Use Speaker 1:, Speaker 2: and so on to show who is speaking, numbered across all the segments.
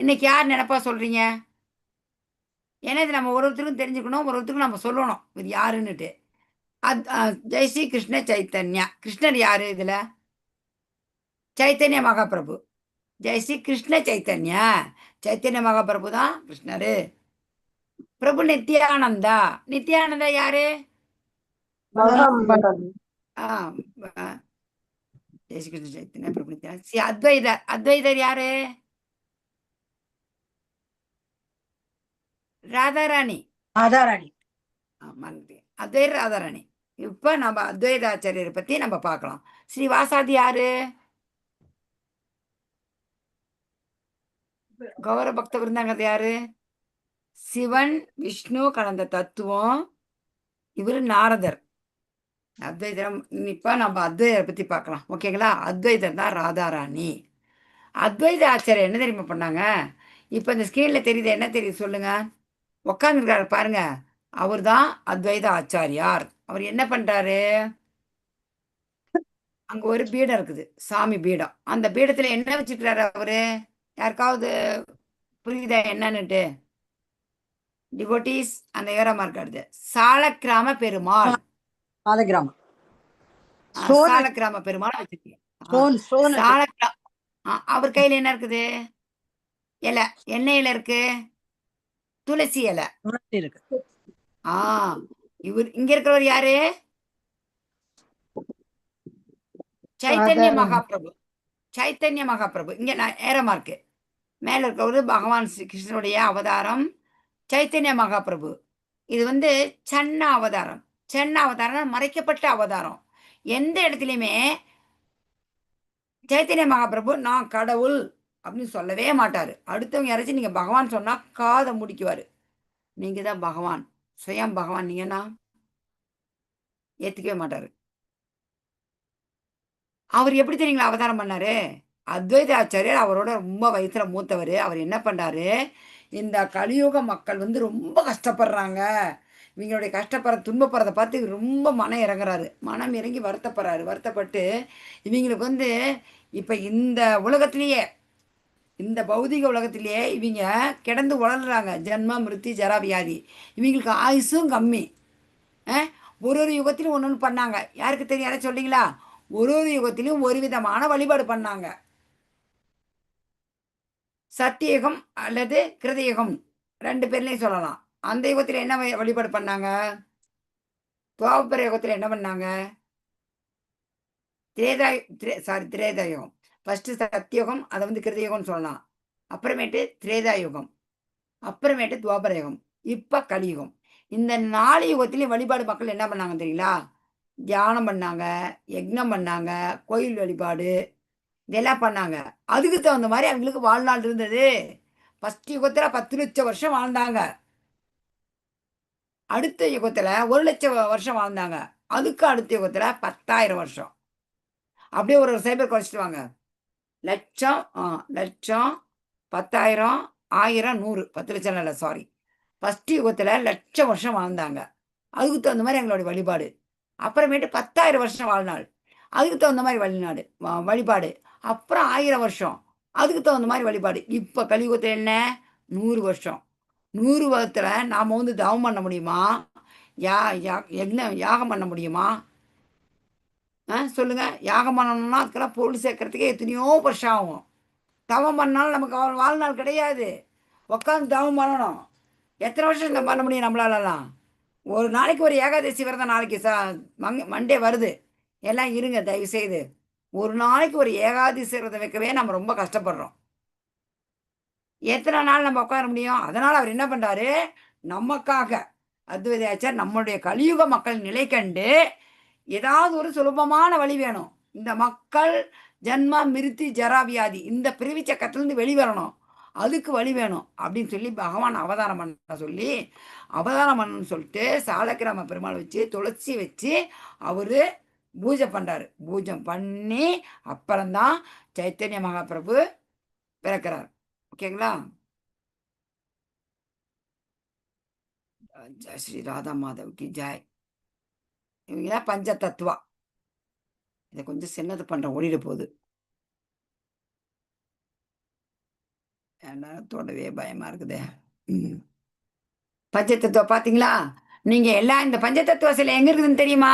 Speaker 1: இன்னைக்கு யார் நினப்பா சொல்றீங்க? ஏன்னா இது நம்ம ஒரு ஒருத்தருக்கும் தெரிஞ்சுக்கணும், ஒரு ஒருத்தருக்கும் நம்ம சொல்லணும் இது யாருன்னுட்டு. ஜெய் ஸ்ரீ கிருஷ்ண சைத்தன்யா. கிருஷ்ணர் யாரு இதுல? சைத்தன்ய மகாபிரபு. ஜெய் ஸ்ரீ கிருஷ்ண சைத்தன்யா, சைத்தன்ய மகாபிரபு தான் கிருஷ்ணரு. பிரபு நித்யானந்தா. நித்யானந்தா யாரு? ஜெய் ஸ்ரீ கிருஷ்ண சைத்தன்யா, பிரபு நித்யானந்தா. ஸ்ரீ அத்வைதர். அத்வைதர் யாரு? ராதாராணி.
Speaker 2: ராதாராணி.
Speaker 1: மறந்துட்டேன். அத்வைதர் ராதாராணி. இப்ப நம்ம அத்வைதாச்சாரியரை பத்தி நம்ம பார்க்கலாம். ஸ்ரீ வாசாதி யாரு? கௌர பக்த விருந்தாங்கிறது யாரு? சிவன் விஷ்ணு கலந்த தத்துவம். இவரு நாரதர். அத்வைதரம். இப்ப நம்ம அத்வைதரை பத்தி பார்க்கலாம். ஓகேங்களா? அத்வைதர் தான் ராதாராணி. அத்வைத ஆச்சாரியர் என்ன தெரியுமா பண்ணாங்க? இப்ப இந்த ஸ்கிரீன்ல தெரியுது, என்ன தெரியுது சொல்லுங்க? உட்காந்துருக்காரு பாருங்க, அவர் தான் அத்வைத ஆச்சாரியார். அவர் என்ன பண்றாரு? அங்க ஒரு பீடம் இருக்குது, சாமி பீடம். அந்த பீடத்துல என்ன வச்சுக்கிறாரு அவரு? யாருக்காவது புரியுதா என்னன்னுட்டு? டிவோட்டீஸ், அந்த ஏரோ மார்க் அடுத்து சாலக்கிராம பெருமாள்.
Speaker 2: சாலகிராமம்.
Speaker 1: சாலக்கிராம பெருமாள் வச்சிருக்கீங்க. சாலக்கிரா அவர் கையில என்ன இருக்குது? இலை. என்ன இலை இருக்கு? துளசி இலை
Speaker 2: இருக்கு.
Speaker 1: இவர் இங்க இருக்கிறவர் யாரு? சைத்தன்ய மகாபிரபு. சைத்தன்ய மகாபிரபு. இங்க நான் ஏரமா இருக்கு. மேல இருக்கிறவரு பகவான் ஸ்ரீ கிருஷ்ணனுடைய அவதாரம் சைத்தன்ய மகாபிரபு. இது வந்து சன்ன அவதாரம். சன்ன அவதாரம் மறைக்கப்பட்ட அவதாரம். எந்த இடத்துலையுமே சைத்தன்ய மகாபிரபு நான் கடவுள் அப்படின்னு சொல்லவே மாட்டாரு. அடுத்தவங்க யாராச்சும் நீங்க பகவான் சொன்னா காதை முடிக்குவாரு. நீங்க தான் பகவான், சுயம் பகவான் நீங்கன்னா ஏத்துக்கவே மாட்டாரு. அவர் எப்படி தெரியுங்களா அவதாரம் பண்ணாரு? அத்வைத ஆச்சாரியர் அவரோட ரொம்ப வயசுல மூத்தவர். அவர் என்ன பண்றாரு? இந்த கலியுக மக்கள் வந்து ரொம்ப கஷ்டப்படுறாங்க, இவங்களுடைய கஷ்டப்படுற துன்பப்படுறதை பார்த்து ரொம்ப மனம் இறங்குறாரு. மனம் இறங்கி வருத்தப்படுறாரு. வருத்தப்பட்டு இவங்களுக்கு வந்து இப்போ இந்த உலகத்திலேயே, இந்த பௌதிக உலகத்திலேயே இவங்க கிடந்து உழல்றாங்க. ஜென்ம மிருத்தி ஜரா வியாதி. இவங்களுக்கு ஆயுசும் கம்மி. ஒரு ஒரு யுகத்திலும் ஒன்று ஒன்று பண்ணாங்க. யாருக்கு தெரியும்? யாராச்சும் சொல்றீங்களா? ஒரு ஒரு யுகத்திலும் ஒரு விதமான வழிபாடு பண்ணாங்க. சத்தியுகம் அல்லது கிருதயுகம் ரெண்டு பேர்லையும் சொல்லலாம். அந்த யுகத்தில் என்ன வழிபாடு பண்ணாங்க? துவாபர யுகத்தில் என்ன பண்ணாங்க? திரேதா சாரி திரேதாயுகம். ஃபர்ஸ்ட் சத்தியுகம், அதை வந்து கிருதயுகம்னு சொல்லலாம். அப்புறமேட்டு திரேதாயுகம், அப்புறமேட்டு துவாபர யுகம், இப்போ கலியுகம். இந்த 4 யுகத்திலையும் வழிபாடு மக்கள் என்ன பண்ணாங்க தெரியுங்களா? தியானம் பண்ணாங்க, யக்ஞம் பண்ணாங்க, கோயில் வழிபாடு இதெல்லாம் பண்ணாங்க. அதுக்கு தகுந்த மாதிரி அவங்களுக்கு வாழ்நாள் இருந்தது. ஃபர்ஸ்ட் யுகத்தில் 10 லட்சம் வருஷம் வாழ்ந்தாங்க. அடுத்த யுகத்தில் 1 லட்சம் வருஷம் வாழ்ந்தாங்க. அதுக்கு அடுத்த யுகத்தில் 10,000 வருஷம். அப்படியே ஒரு சைபர் குறைச்சிட்டு வாங்க. லட்சம், லட்சம், 10,000, 1000, 100. 10 லட்சம் இல்லை, சாரி. ஃபஸ்ட் யுகத்தில் லட்சம் வருஷம் வாழ்ந்தாங்க. அதுக்கு தகுந்த மாதிரி எங்களுடைய வழிபாடு. அப்புறமேட்டு 10,000 வருஷம் வாழ்நாள், அதுக்கு தகுந்த மாதிரி வழிபாடு. அப்புறம் 1000 வருஷம், அதுக்கு தகுந்த மாதிரி வழிபாடு. இப்போ கலியுகத்தில் என்ன? 100 வருஷம். 100 வருஷத்தில் நாம் வந்து தவம் பண்ண முடியுமா? யா யா என்ன யாகம் பண்ண முடியுமா? சொல்லுங்கள். யாகம் பண்ணணும்னா அதுக்கெல்லாம் பொருள் சேர்க்கறதுக்கே எத்தனையோ வருஷம் ஆகும். தவம் பண்ணாலும் நமக்கு வாழ்நாள் கிடையாது. உட்காந்து தவம் பண்ணணும். எத்தனை வருஷம் இந்த பண்ண முடியும் நம்மளாலலாம்? ஒரு நாளைக்கு ஒரு ஏகாதசி விரதம், நாளைக்கு மண்டே வருது, எல்லாம் இருங்க தயவு செய்து. ஒரு நாளைக்கு ஒரு ஏகாதசி விரதம் வைக்கவே நம்ம ரொம்ப கஷ்டப்படுறோம். எத்தனை நாள் நம்ம உட்கார முடியும்? அதனால் அவர் என்ன பண்ணுறாரு? நமக்காக அத்வைதாச்சார் நம்மளுடைய கலியுக மக்கள் நிலை கண்டு ஏதாவது ஒரு சுலபமான வழி வேணும். இந்த மக்கள் ஜன்ம மிருத்தி ஜரா வியாதி இந்த பிறவி சக்கரத்துலேருந்து வெளிவரணும், அதுக்கு வழி வேணும் அப்படின்னு சொல்லி பகவான் அவதாரம் பண்ண சொல்லி, அவதாரம் பண்ணணும்னு சொல்லிட்டு சாலக்கிராம பெருமாள் வச்சு துளசி வச்சு அவர் பூஜை பண்ணுறாரு. பூஜை பண்ணி அப்புறம்தான் சைத்தன்ய மகாபிரபு பிறக்கிறார். ஓகேங்களா? ஜெய் ஸ்ரீ ராதா மாதவ் கி ஜெய். இவங்க பஞ்ச தத்துவா. இதை கொஞ்சம் சின்னது பண்ணுறேன், ஓடிட போகுது. என்ன தொடவே பயமா இருக்குதே. ம். பஞ்சதத்துவ பார்த்தீங்களா? நீங்க எல்லாம் இந்த பஞ்சதத்துவ சிலை எங்க இருக்குதுன்னு தெரியுமா?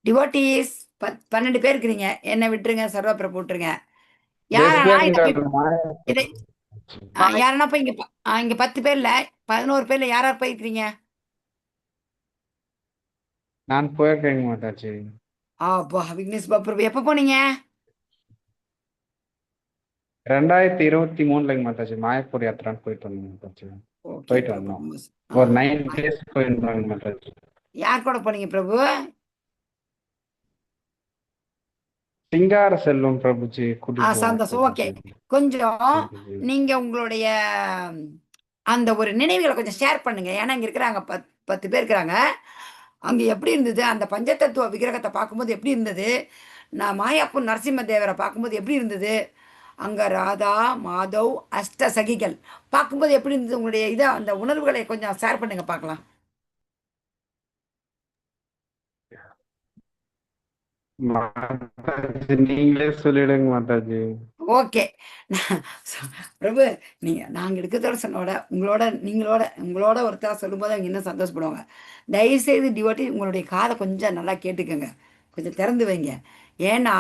Speaker 1: டிவோட்டீஸ் 12 பேர் இருக்கிறீங்க. என்னை விட்டுருங்க, சர்வப்பிரபு விட்டுருங்க. யாரா இதை யாருன்னா போய் இங்க இங்க 10 பேர்ல 11 பேர்ல யார் யார் போயிருக்கிறீங்க?
Speaker 3: நான் போயிருக்கேங்க மாதாஜி.
Speaker 1: ஆப்பா, விக்னேஷ் பாபு எப்போ போனீங்க?
Speaker 3: 2023லங்க மாதாஜி, மாயப்பூர் யாத்திரான்னு போயிட்டு வந்தோம் மாதாஜி.
Speaker 1: ஓகே
Speaker 3: போயிட்டு
Speaker 1: பிரபு.
Speaker 3: வந்தோம். ஒரு 9 டேஸ் போயிருந்தாங்க மாதாஜி.
Speaker 1: யார் கூட போனீங்க பிரபு?
Speaker 3: சிங்கார செல்வம் பிரபுஜி கூட்டிட்டு போனார்
Speaker 1: சந்தோஷம். ஓகே,
Speaker 3: பிரபுஜி.
Speaker 1: கொஞ்சம்
Speaker 3: பிரபுஜி.
Speaker 1: நீங்க உங்களுடைய அந்த ஒரு நினைவுகளை கொஞ்சம் ஷேர் பண்ணுங்க. ஏன்னா இங்க இருக்கிறாங்க 10 பேர் இருக்கிறாங்க. அங்க எப்படி இருந்தது அந்த பஞ்சதத்துவ விக்கிரகத்தை பார்க்கும்போது எப்படி இருந்தது? நான் மாயாப்பூர் நரசிம்ம தேவரை பார்க்கும்போது எப்படி இருந்தது? அங்க ராதா மாதவ் அஷ்ட சகிகள் பார்க்கும்போது எப்படி இருந்தது? உங்களுடைய இதை அந்த உணர்வுகளை கொஞ்சம் ஷேர் பண்ணுங்க பார்க்கலாம்.
Speaker 3: மாதாஜி நீங்களே சொல்லிடுங்க மாதாஜி.
Speaker 1: ஓகே பிரபு, நீங்கள் நாங்கள் எடுக்கிறதோட சொன்னோட உங்களோட நீங்களோட உங்களோட ஒருத்தர் சொல்லும்போது அவங்க இன்னும் சந்தோஷப்படுவாங்க. தயவுசெய்து டிவோட்டி உங்களுடைய காதை கொஞ்சம் நல்லா கேட்டுக்கோங்க, கொஞ்சம் திறந்து வைங்க. ஏன்னா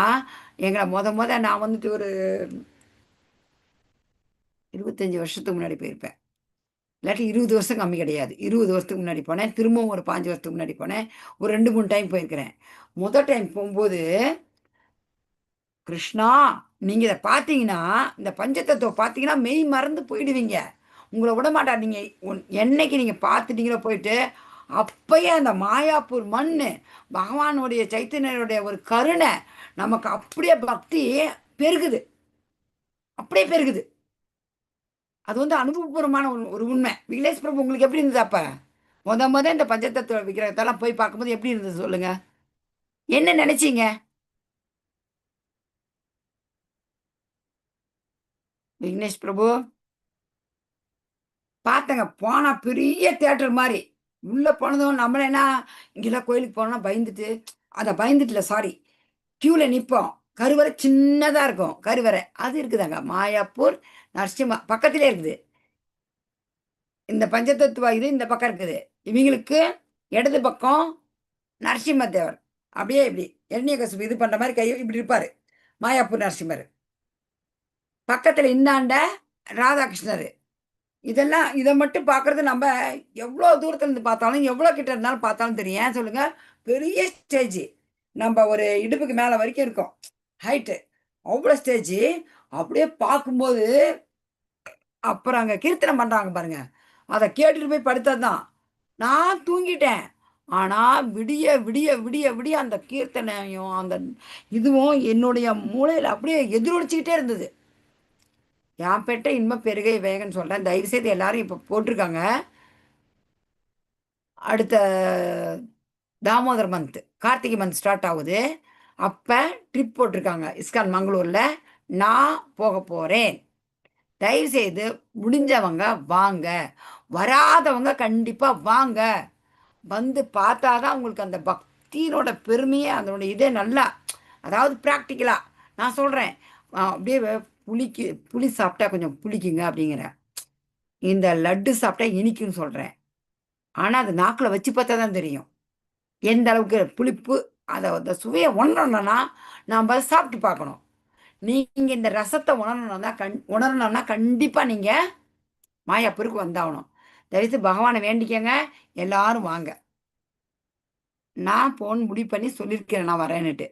Speaker 1: எங்களை மொத மொத நான் வந்துட்டு ஒரு 25 வருஷத்துக்கு முன்னாடி போயிருப்பேன். இல்லாட்டி 20 வருஷம் கம்மி கிடையாது. 20 வருஷத்துக்கு முன்னாடி போனேன். திரும்பவும் ஒரு 5 வருஷத்துக்கு முன்னாடி போனேன். ஒரு 2-3 டைம் போயிருக்கிறேன். முதல் டைம் போகும்போது கிருஷ்ணா நீங்கள் இதை பார்த்தீங்கன்னா, இந்த பஞ்சதத்துவம் பார்த்தீங்கன்னா மெய் மறந்து போயிடுவீங்க. உங்களை விட மாட்டார். நீங்கள் என்னைக்கு நீங்கள் பார்த்துட்டீங்களோ போயிட்டு அப்பயே அந்த மாயாப்பூர் மண் பகவானுடைய சைத்தன்யருடைய ஒரு கருணை நமக்கு அப்படியே பக்தி பெருகுது, அப்படியே பெருகுது. அது வந்து அனுபவபூர்வமான ஒரு உண்மை. விக்னேஷ் பிரபு உங்களுக்கு எப்படி இருந்தது அப்போ? முத முத இந்த பஞ்சதத்துவ விக்கிரகத்தெல்லாம் போய் பார்க்கும்போது எப்படி இருந்தது சொல்லுங்க? என்ன நினைச்சீங்க விக்னேஷ் பிரபு? பார்த்தங்க, போனால் பெரிய தேட்டர் மாதிரி. உள்ளே போனதும் நம்மளேனா இங்கெல்லாம் கோயிலுக்கு போனோம்னா பயந்துட்டு, அதை பயந்துட்டுல சாரி, க்யூவில் நிற்போம். கருவறை சின்னதாக இருக்கும், கருவறை அது இருக்குதாங்க. மாயாப்பூர் நரசிம்மா பக்கத்திலே இருக்குது. இந்த பஞ்சதத்துவ இது இந்த பக்கம் இருக்குது. இவங்களுக்கு இடது பக்கம் நரசிம்ம தேவர், அப்படியே இப்படி எண்ணெய் இது பண்ணுற மாதிரி கை இப்படி இருப்பார் மாயாப்பூர் நரசிம்மர். பக்கத்தில் இந்தாண்ட ராதாகிருஷ்ணர். இதெல்லாம் இதை மட்டும் பார்க்குறது நம்ம எவ்வளோ தூரத்துல இருந்து பார்த்தாலும் எவ்வளோ கிட்ட இருந்தாலும் பார்த்தாலும் தெரியும். ஏன் சொல்லுங்கள்? பெரிய ஸ்டேஜ், நம்ம ஒரு இடுப்புக்கு மேலே வரைக்கும் இருக்கும் ஹைட்டு, அவ்வளோ ஸ்டேஜ். அப்படியே பார்க்கும்போது அப்புறம் அங்கே கீர்த்தனம் பண்ணுறாங்க பாருங்க, அதை கேட்டுட்டு போய் படுத்தது தான். நான் தூங்கிட்டேன். ஆனால் விடிய விடிய விடிய விடிய அந்த கீர்த்தனையும் அந்த இதுவும் என்னுடைய மூளையில் அப்படியே எதிரொலிச்சிக்கிட்டே இருந்தது. என் பெற்ற இன்பம் பெருகை வேகன்னு சொல்கிறேன். தயவுசெய்து எல்லாரும் இப்போ போட்டிருக்காங்க. அடுத்த Damodar month, Karthigai month start ஆகுது. அப்போ ட்ரிப் போட்டிருக்காங்க இஸ்கான் மங்களூரில். நான் போக போகிறேன். தயவுசெய்து முடிஞ்சவங்க வாங்க, வராதவங்க கண்டிப்பாக வாங்க. வந்து பார்த்தா தான் உங்களுக்கு அந்த பக்தியினோட பெருமையே, அதனுடைய இதே நல்லா, அதாவது ப்ராக்டிக்கலாக நான் சொல்கிறேன். அப்படியே புளிக்கு புளி சாப்பிட்டா கொஞ்சம் புளிக்குங்க அப்படிங்கிறேன். இந்த லட்டு சாப்பிட்டா இனிக்குன்னு சொல்கிறேன். ஆனால் அது நாக்கில் வச்சு பார்த்தா தான் தெரியும் எந்த அளவுக்கு புளிப்பு. அதை அந்த சுவையை உணரணும்னா நாம் சாப்பிட்டு பார்க்கணும். நீங்கள் இந்த ரசத்தை உணரணும்னா உணரணும்னா கண்டிப்பாக நீங்கள் மாயாப்பூருக்கு வந்தாகணும். தயவுசெய்து பகவானை வேண்டிக்கங்க, எல்லாரும் வாங்க. நான் போன் முடிவு பண்ணி சொல்லியிருக்கிறேன் நான் வரேன்னுட்டு.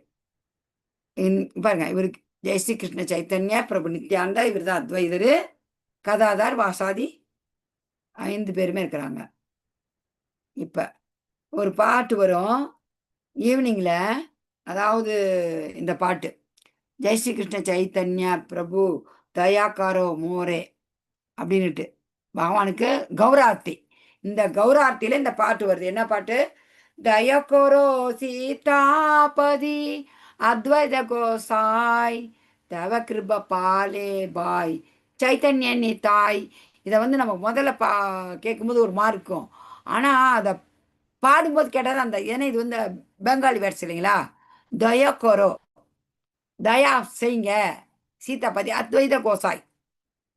Speaker 1: பாருங்க, இவருக்கு ஜெய் ஸ்ரீ கிருஷ்ண சைத்தன்யா பிரபு நித்யானந்தா, இவர் தான் அத்வைதர், கதாதார் வாசாதி 5 பேருமே இருக்கிறாங்க. இப்போ ஒரு பாட்டு வரும் ஈவினிங்கில், அதாவது இந்த பாட்டு ஜெய் ஸ்ரீ கிருஷ்ண சைத்தன்யா பிரபு தயாக்காரோ மோரே அப்படின்னுட்டு பகவானுக்கு கௌரார்த்தி. இந்த கௌரார்த்தியில் இந்த பாட்டு வருது. என்ன பாட்டு? தயக்கோரோ சீதாபதி அத்வைத கோசாய் தவ கிருப பாலே பாய் சைத்தன்ய நீ தாய். இதை வந்து நம்ம முதல்ல கேட்கும்போது ஒரு மாதிரி இருக்கும். ஆனால் அதை பாடும்போது கேட்டால் அந்த, ஏன்னா இது வந்து பெங்காலி வேர்ட்ஸ் இல்லைங்களா? தயக்கோரோ தயா செய்யுங்க சீதாபதி அத்வைத கோசாய்.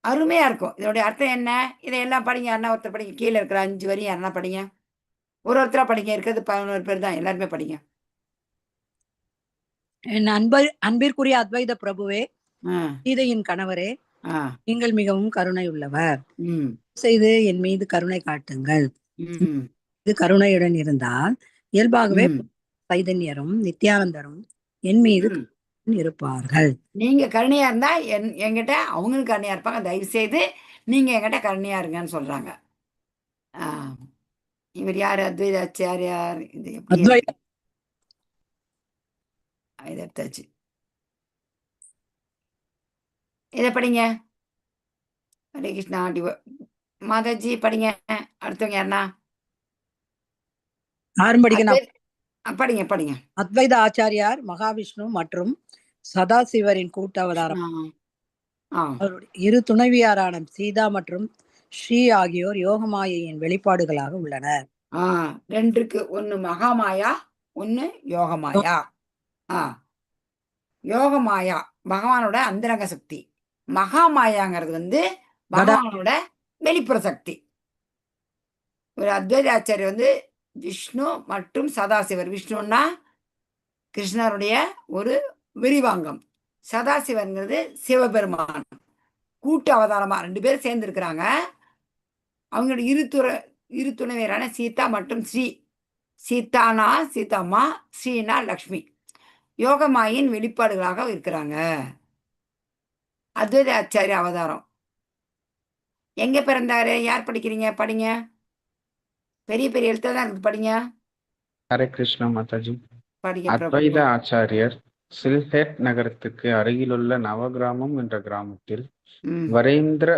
Speaker 1: அருமையாக இருக்கும். இதனுடைய அர்த்தம் என்ன? இதையெல்லாம் படிங்க. யாருன்னா ஒருத்தர் படிங்க. கீழே இருக்கிற 5 வரி யாருன்னா படிங்க. ஒரு ஒருத்தராக படிங்க. இருக்கிறது 11 பேர் தான். எல்லாருமே படிங்க.
Speaker 2: என் அன்பிற்குரிய அத்வைத பிரபுவே, சீதையின் கணவரே, நீங்கள் மிகவும் கருணை உள்ளவர். செய்து என் மீது கருணை காட்டுங்கள். இது கருணையுடன் இருந்தால் இயல்பாகவே சைதன்யரும் நித்யானந்தரும் என் மீது இருப்பார்கள்.
Speaker 1: நீங்க கருணையா இருந்தா என்கிட்ட அவங்களும் கருணையா இருப்பாங்க. தயவு செய்து நீங்க என்கிட்ட கருணையா இருங்கன்னு சொல்றாங்க. இவர் யாரு? அத்வைத ஆச்சாரியார். இது எப்படி
Speaker 2: அத்வைத
Speaker 1: இதை எடுத்தாச்சு. இதை படிங்க. ஹரே கிருஷ்ணா. மாதாஜி படிங்க. அடுத்தவங்க யாருன்னா?
Speaker 2: யாரும் படிக்கணும்?
Speaker 1: படிங்க படிங்க.
Speaker 2: அத்வைத ஆச்சாரியார் மகாவிஷ்ணு மற்றும் சதாசிவரின் கூட்டு அவதாரம். அவருடைய இரு துணைவியாரான சீதா மற்றும் ஸ்ரீ ஆகியோர் யோகமாயையின் வெளிப்பாடுகளாக உள்ளனர்.
Speaker 1: 2க்கு 1 மகாமாயா, 1 யோகமாயா. யோகமாயா பகவானோட அந்தரங்க சக்தி. மகாமாயாங்கிறது வந்து பகவானோட வெளிப்புற சக்தி. ஒரு அத்வைத ஆச்சாரியர் வந்து விஷ்ணு மற்றும் சதாசிவர். விஷ்ணுன்னா கிருஷ்ணருடைய ஒரு விரிவாங்கம், சதாசிவன்கிறது சிவபெருமான். கூட்டு அவதாரமா 2 பேரும் சேர்ந்து இருக்கிறாங்க. அவங்களோட இரு துணைவியரான சீதா மற்றும் ஸ்ரீ. சீதானா சீதாம்மா, ஸ்ரீனா லக்ஷ்மி. யோகமாயின் வெளிப்பாடுகளாக இருக்கிறாங்க. அத்வைத ஆச்சாரிய அவதாரம். எங்க பிறந்தாரு? யார் படிக்கிறீங்க? படிங்க. பெரிய பெரிய எழுத்தா தான் இருக்குது, படிங்க.
Speaker 3: ஹரே கிருஷ்ணா மாதாஜி.
Speaker 1: படிங்க பிரபு.
Speaker 3: அத்வைத ஆச்சாரியர் சில்ஹெட் நகரத்துக்கு அருகிலுள்ள நவகிராமம் என்ற கிராமத்தில் வரேந்திர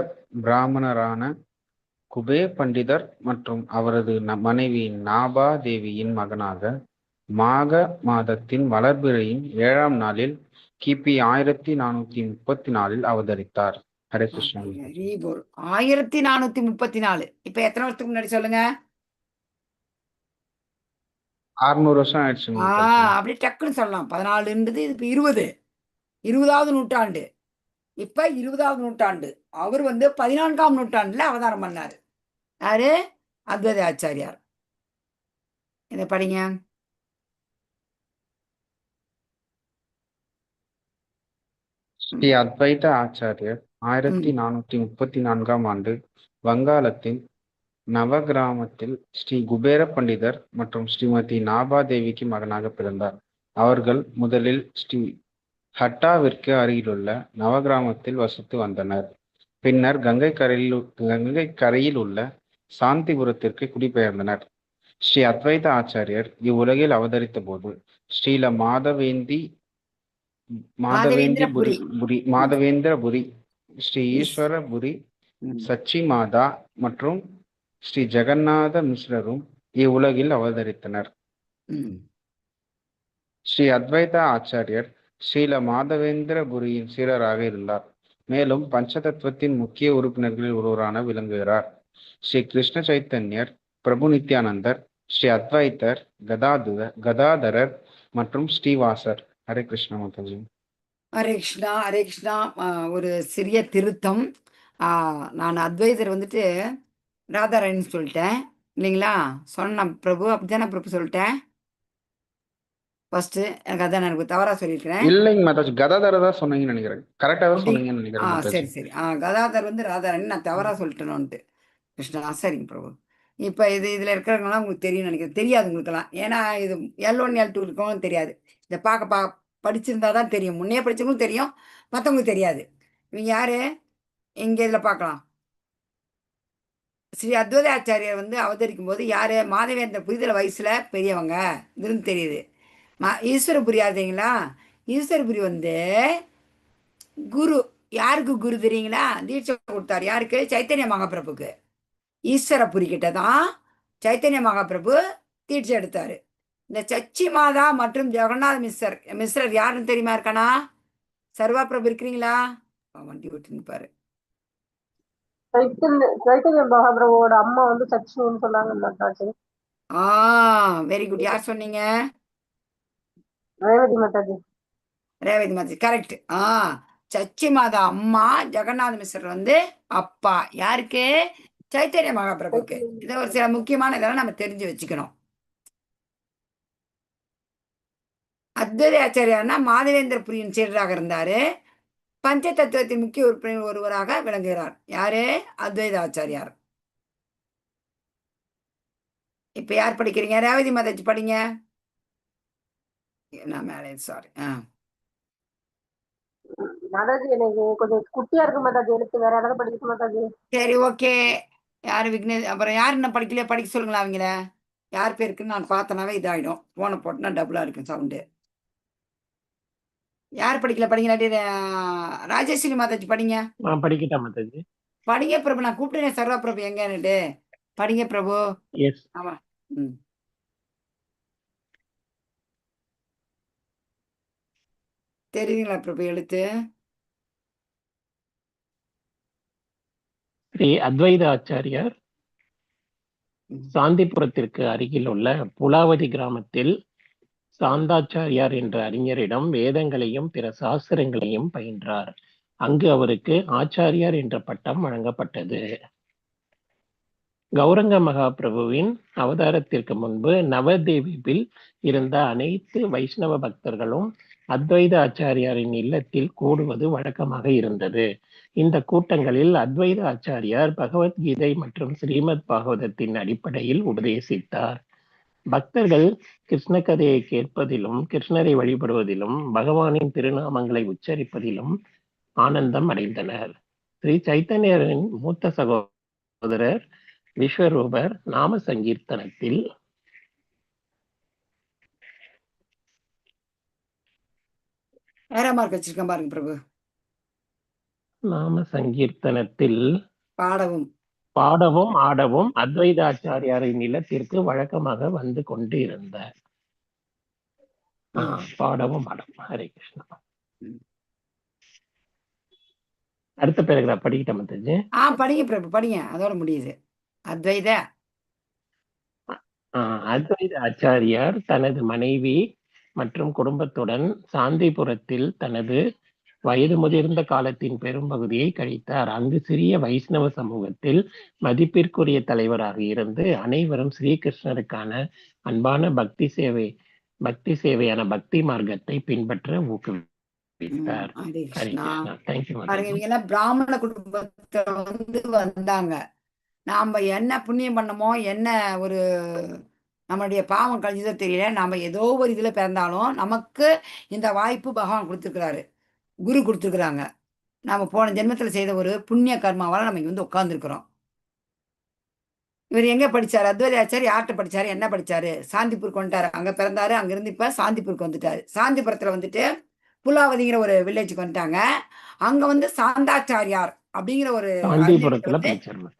Speaker 3: பிராமணரான குபே பண்டிதர் மற்றும் அவரது மனைவி நாபா தேவியின் மகனாக மாக மாதத்தின் வளர்பிறையின் 7ஆம் நாளில் கிபி 1434 அவதரித்தார். ஹரே கிருஷ்ணா.
Speaker 1: 1434. இப்ப எத்தனை வருஷத்துக்கு முன்னாடி சொல்லுங்க?
Speaker 3: 600 வருஷம் ஆயிடுச்சுங்க.
Speaker 1: அப்படி டக்குன்னு சொல்லலாம். 14ன்றது இப்ப 20, 20வது நூற்றாண்டு. இப்ப 20வது நூற்றாண்டு. அவர் வந்து 14ஆம் நூற்றாண்டுல அவதாரம் பண்ணாரு. யாரு? அத்வைத ஆச்சாரியார். இதை படிங்க.
Speaker 3: ஸ்ரீ அத்வைத ஆச்சாரியர் 1434ஆம் ஆண்டு வங்காளத்தின் நவகிராமத்தில் ஸ்ரீ குபேர பண்டிதர் மற்றும் ஸ்ரீமதி நாபாதேவிக்கு மகனாக பிறந்தார். அவர்கள் முதலில் ஸ்ரீ ஹட்டாவிற்கு அருகிலுள்ள நவகிராமத்தில் வசித்து வந்தனர். பின்னர் கங்கை கரையில் உள்ள சாந்திபுரத்திற்கு குடிபெயர்ந்தனர். ஸ்ரீ அத்வைத ஆச்சாரியர் இவ்வுலகில் அவதரித்த போது ஸ்ரீல மாதவேந்திரபுரி மாதவேந்திரபுரி, ஸ்ரீ ஈஸ்வரபுரி, சச்சி மாதா மற்றும் ஸ்ரீ ஜெகநாத மிஸ்ரரும் இவ்வுலகில் அவதரித்தனர். ஸ்ரீ அத்வைத ஆச்சாரியர் ஸ்ரீல மாதவேந்திரபுரியின் சீடராக இருந்தார். மேலும் பஞ்சதத்துவத்தின் முக்கிய உறுப்பினர்களில் ஒருவரான விளங்குகிறார். ஸ்ரீ கிருஷ்ண சைத்தன்யர், பிரபு நித்யானந்தர், ஸ்ரீ அத்வைத்தர், கதாதரர் மற்றும் ஸ்ரீவாசர். ஹரே கிருஷ்ணா மாதாஜி.
Speaker 1: ஹரே கிருஷ்ணா. ஹரே கிருஷ்ணா. ஒரு சிறிய திருத்தம். நான் அத்வைதர் வந்துட்டு ராதாராயன் சொல்லிட்டேன் இல்லைங்களா? சொன்ன பிரபு, அப்படித்தானே பிரபு சொல்லிட்டேன் ஃபர்ஸ்ட்? எனக்கு அதான் எனக்கு தவறா சொல்லியிருக்கிறேன்.
Speaker 3: இல்லைங்க மாதாஜி, கதாதரர் தான் சொன்னீங்கன்னு நினைக்கிறேன். கரெக்டாக தான் சொன்னீங்கன்னு நினைக்கிறேன்.
Speaker 1: சரி சரி. கதாதர் வந்து ராதாராணி, நான் தவறா சொல்லிட்டேனோன்ட்டு. கிருஷ்ணா. சரிங்க பிரபு. இப்போ இது இதில் இருக்கிறவங்களாம் உங்களுக்கு தெரியும்னு நினைக்கிறேன். தெரியாது உங்களுக்கெல்லாம். ஏன்னா இது L1 L2 இருக்கவங்களும் தெரியாது. இதை பார்க்க படிச்சிருந்தா தான் தெரியும். முன்னே படிச்சவங்களும் தெரியும், மற்றவங்களுக்கு தெரியாது. இவங்க யாரு? இங்கே இதில் பார்க்கலாம். ஸ்ரீ அத்வைத ஆச்சாரியர் வந்து அவதரிக்கும் போது யார்? மாதவேந்திர புரிதல் வயசில் பெரியவங்க இதுன்னு தெரியுது. ஈஸ்வரபுரி யாருங்களா? ஈஸ்வரபுரி வந்து குரு. யாருக்கு குரு தெரியுங்களா? தீட்சை கொடுத்தார். யாருக்கு? சைத்தன்ய மகாபிரபுக்கு. ஈஸ்வரபுரி கிட்ட தான் சைத்தன்ய மகாபிரபு தீட்சை எடுத்தார். இந்த சச்சி மாதா மற்றும் ஜெகநாத மிஸ்ரர் யாருன்னு தெரியுமா இருக்கானா? சர்வா பிரபு இருக்கிறீங்களா? வண்டி ஓட்டின்னு பாரு.
Speaker 4: சைத்தன்ய மகாபிரபுவோட அம்மா வந்து சச்சின்னு சொன்னாங்க மாதாஜி.
Speaker 1: Very good. யார் சொன்னீங்க?
Speaker 4: ரேவதி மாதாஜி.
Speaker 1: ரேவதி மாதாஜி, கரெக்ட். சச்சி மாதா அம்மா, ஜெகநாத மிஸ்ரர் வந்து அப்பா. யாருக்கு? சைத்தன்ய மகாபிரபுக்கு. இதை ஒரு சில முக்கியமான இதெல்லாம் நம்ம தெரிஞ்சு வச்சுக்கணும். அத்வைத ஆச்சாரியார்னா மாதவேந்திர புரியின் சீடராக இருந்தாரு. பஞ்ச தத்துவத்தின் முக்கிய உறுப்பினர் ஒருவராக விளங்குகிறார். யாரு? அத்வைத ஆச்சாரியார். இப்ப யார் படிக்கிறீங்க? ரேவதி மாதாஜி படிங்க. நான் மேலே, சாரி.
Speaker 4: மாதாஜி எனக்கு கொஞ்சம் குட்டியா இருக்கு மாதாஜி எழுத்து, வேற யாராவது படிக்க மாதாஜி?
Speaker 1: சரி, ஓகே. யாரு விக்னேஷ்? அப்புறம் யார் இன்னும் படிக்கலையோ படிக்க சொல்லுங்களா அவங்கள. யார் பேருக்குன்னு நான் பார்த்தனாவே இதாயிடும். போனை போட்டுனா டபுளா இருக்கும் சவுண்டு. யார் படிக்கல படிங்களாட்டி? ராஜேஸ்வரி மாதாஜி படிங்க.
Speaker 5: நான் படிக்கட்டா மாதாஜி?
Speaker 1: படிங்க பிரபு. நான் கூப்பிட்டேனே சர்வா பிரபு எங்கன்னுட்டு. படிங்க பிரபு.
Speaker 5: எஸ்.
Speaker 1: ஆமா. தெரியுதுங்களா பிரபு எழுத்து?
Speaker 5: ஸ்ரீ அத்வைத ஆச்சாரியார் சாந்திபுரத்திற்கு அருகில் உள்ள புலாவதி கிராமத்தில் சாந்தாச்சாரியார் என்ற அறிஞரிடம் வேதங்களையும் பிற சாஸ்திரங்களையும் பயின்றார். அங்கு அவருக்கு ஆச்சாரியார் என்ற பட்டம் வழங்கப்பட்டது. கௌரங்க மகாபிரபுவின் அவதாரத்திற்கு முன்பு நவதீபில் இருந்த அனைத்து வைஷ்ணவ பக்தர்களும் அத்வைத ஆச்சாரியாரின் இல்லத்தில் கூடுவது வழக்கமாக இருந்தது. இந்த கூட்டங்களில் அத்வைத ஆச்சாரியார் பகவத்கீதை மற்றும் ஸ்ரீமத் பாகவதத்தின் அடிப்படையில் உபதேசித்தார். பக்தர்கள் கிருஷ்ண கதையை கேட்பதிலும் கிருஷ்ணரை வழிபடுவதிலும் பகவானின் திருநாமங்களை உச்சரிப்பதிலும் ஆனந்தம் அடைந்தனர். ஸ்ரீ சைத்தன்யரின் மூத்த சகோதரர் விஸ்வரூபர் நாம சங்கீர்த்தனத்தில்
Speaker 1: வேற மார்க் வச்சிருக்கேன் பாருங்க பிரபு.
Speaker 5: நாம சங்கீர்த்தனத்தில்
Speaker 1: பாடவும்
Speaker 5: பாடவும் ஆடவும் அத்வைதாச்சாரியாரின் இல்லத்திற்கு வழக்கமாக வந்து கொண்டு இருந்தார். பாடவும் ஆடவும். ஹரே கிருஷ்ணா. அடுத்த பேராகிராஃப் படிக்கிட்ட மாதாஜி?
Speaker 1: படிங்க பிரபு, படிங்க. அதோட முடியுது. அத்வைத
Speaker 5: அத்வைத ஆச்சாரியார் தனது மனைவி மற்றும் குடும்பத்துடன் சாந்திபுரத்தில் தனது வயது முதிர்ந்த காலத்தின் பெரும்பகுதியை கழித்தார். அங்கு சிறிய வைஷ்ணவ சமூகத்தில் மதிப்பிற்குரிய தலைவராக இருந்து அனைவரும் ஸ்ரீகிருஷ்ணருக்கான அன்பான பக்தி சேவையான பக்தி மார்க்கத்தை பின்பற்ற ஊக்குவித்தார்.
Speaker 1: ஹரே
Speaker 5: ஹரே
Speaker 1: கிருஷ்ணா.
Speaker 5: கிருஷ்ணா. Thank you
Speaker 1: பாருங்க,
Speaker 5: மாதாஜி.
Speaker 1: இவங்க எல்லாம் பிராமண குடும்பத்துல வந்து வந்தாங்க. நாம என்ன புண்ணியம் பண்ணமோ, என்ன ஒரு நம்மளுடைய பாவம் கழிஞ்சதோ தெரியல. நாம ஏதோ ஒரு இதுல பிறந்தாலும் நமக்கு இந்த வாய்ப்பு பகவான் கொடுத்துருக்கிறாரு, குரு கொடுத்துருக்குறாங்க. நாம போன ஜென்மத்தில் செய்த ஒரு புண்ணிய கர்மாவால் நம்ம இங்க வந்து உட்காந்துருக்குறோம். இவர் எங்க படிச்சாரு? அத்வைத ஆச்சாரி யார்கிட்ட படிச்சாரு? என்ன படிச்சாரு? சாந்திப்பூருக்கு வந்துட்டாரு. அங்க பிறந்தாரு. அங்கிருந்து இப்ப சாந்திப்பூருக்கு வந்துட்டாரு. சாந்திபுரத்துல வந்துட்டு புலாவதிங்கிற ஒரு வில்லேஜுக்கு வந்துட்டாங்க. அங்க வந்து சாந்தாச்சாரியார் அப்படிங்கிற ஒரு அறிஞர்கிட்ட
Speaker 5: சாந்திபுரத்துல
Speaker 1: வந்து
Speaker 5: படிச்சார்.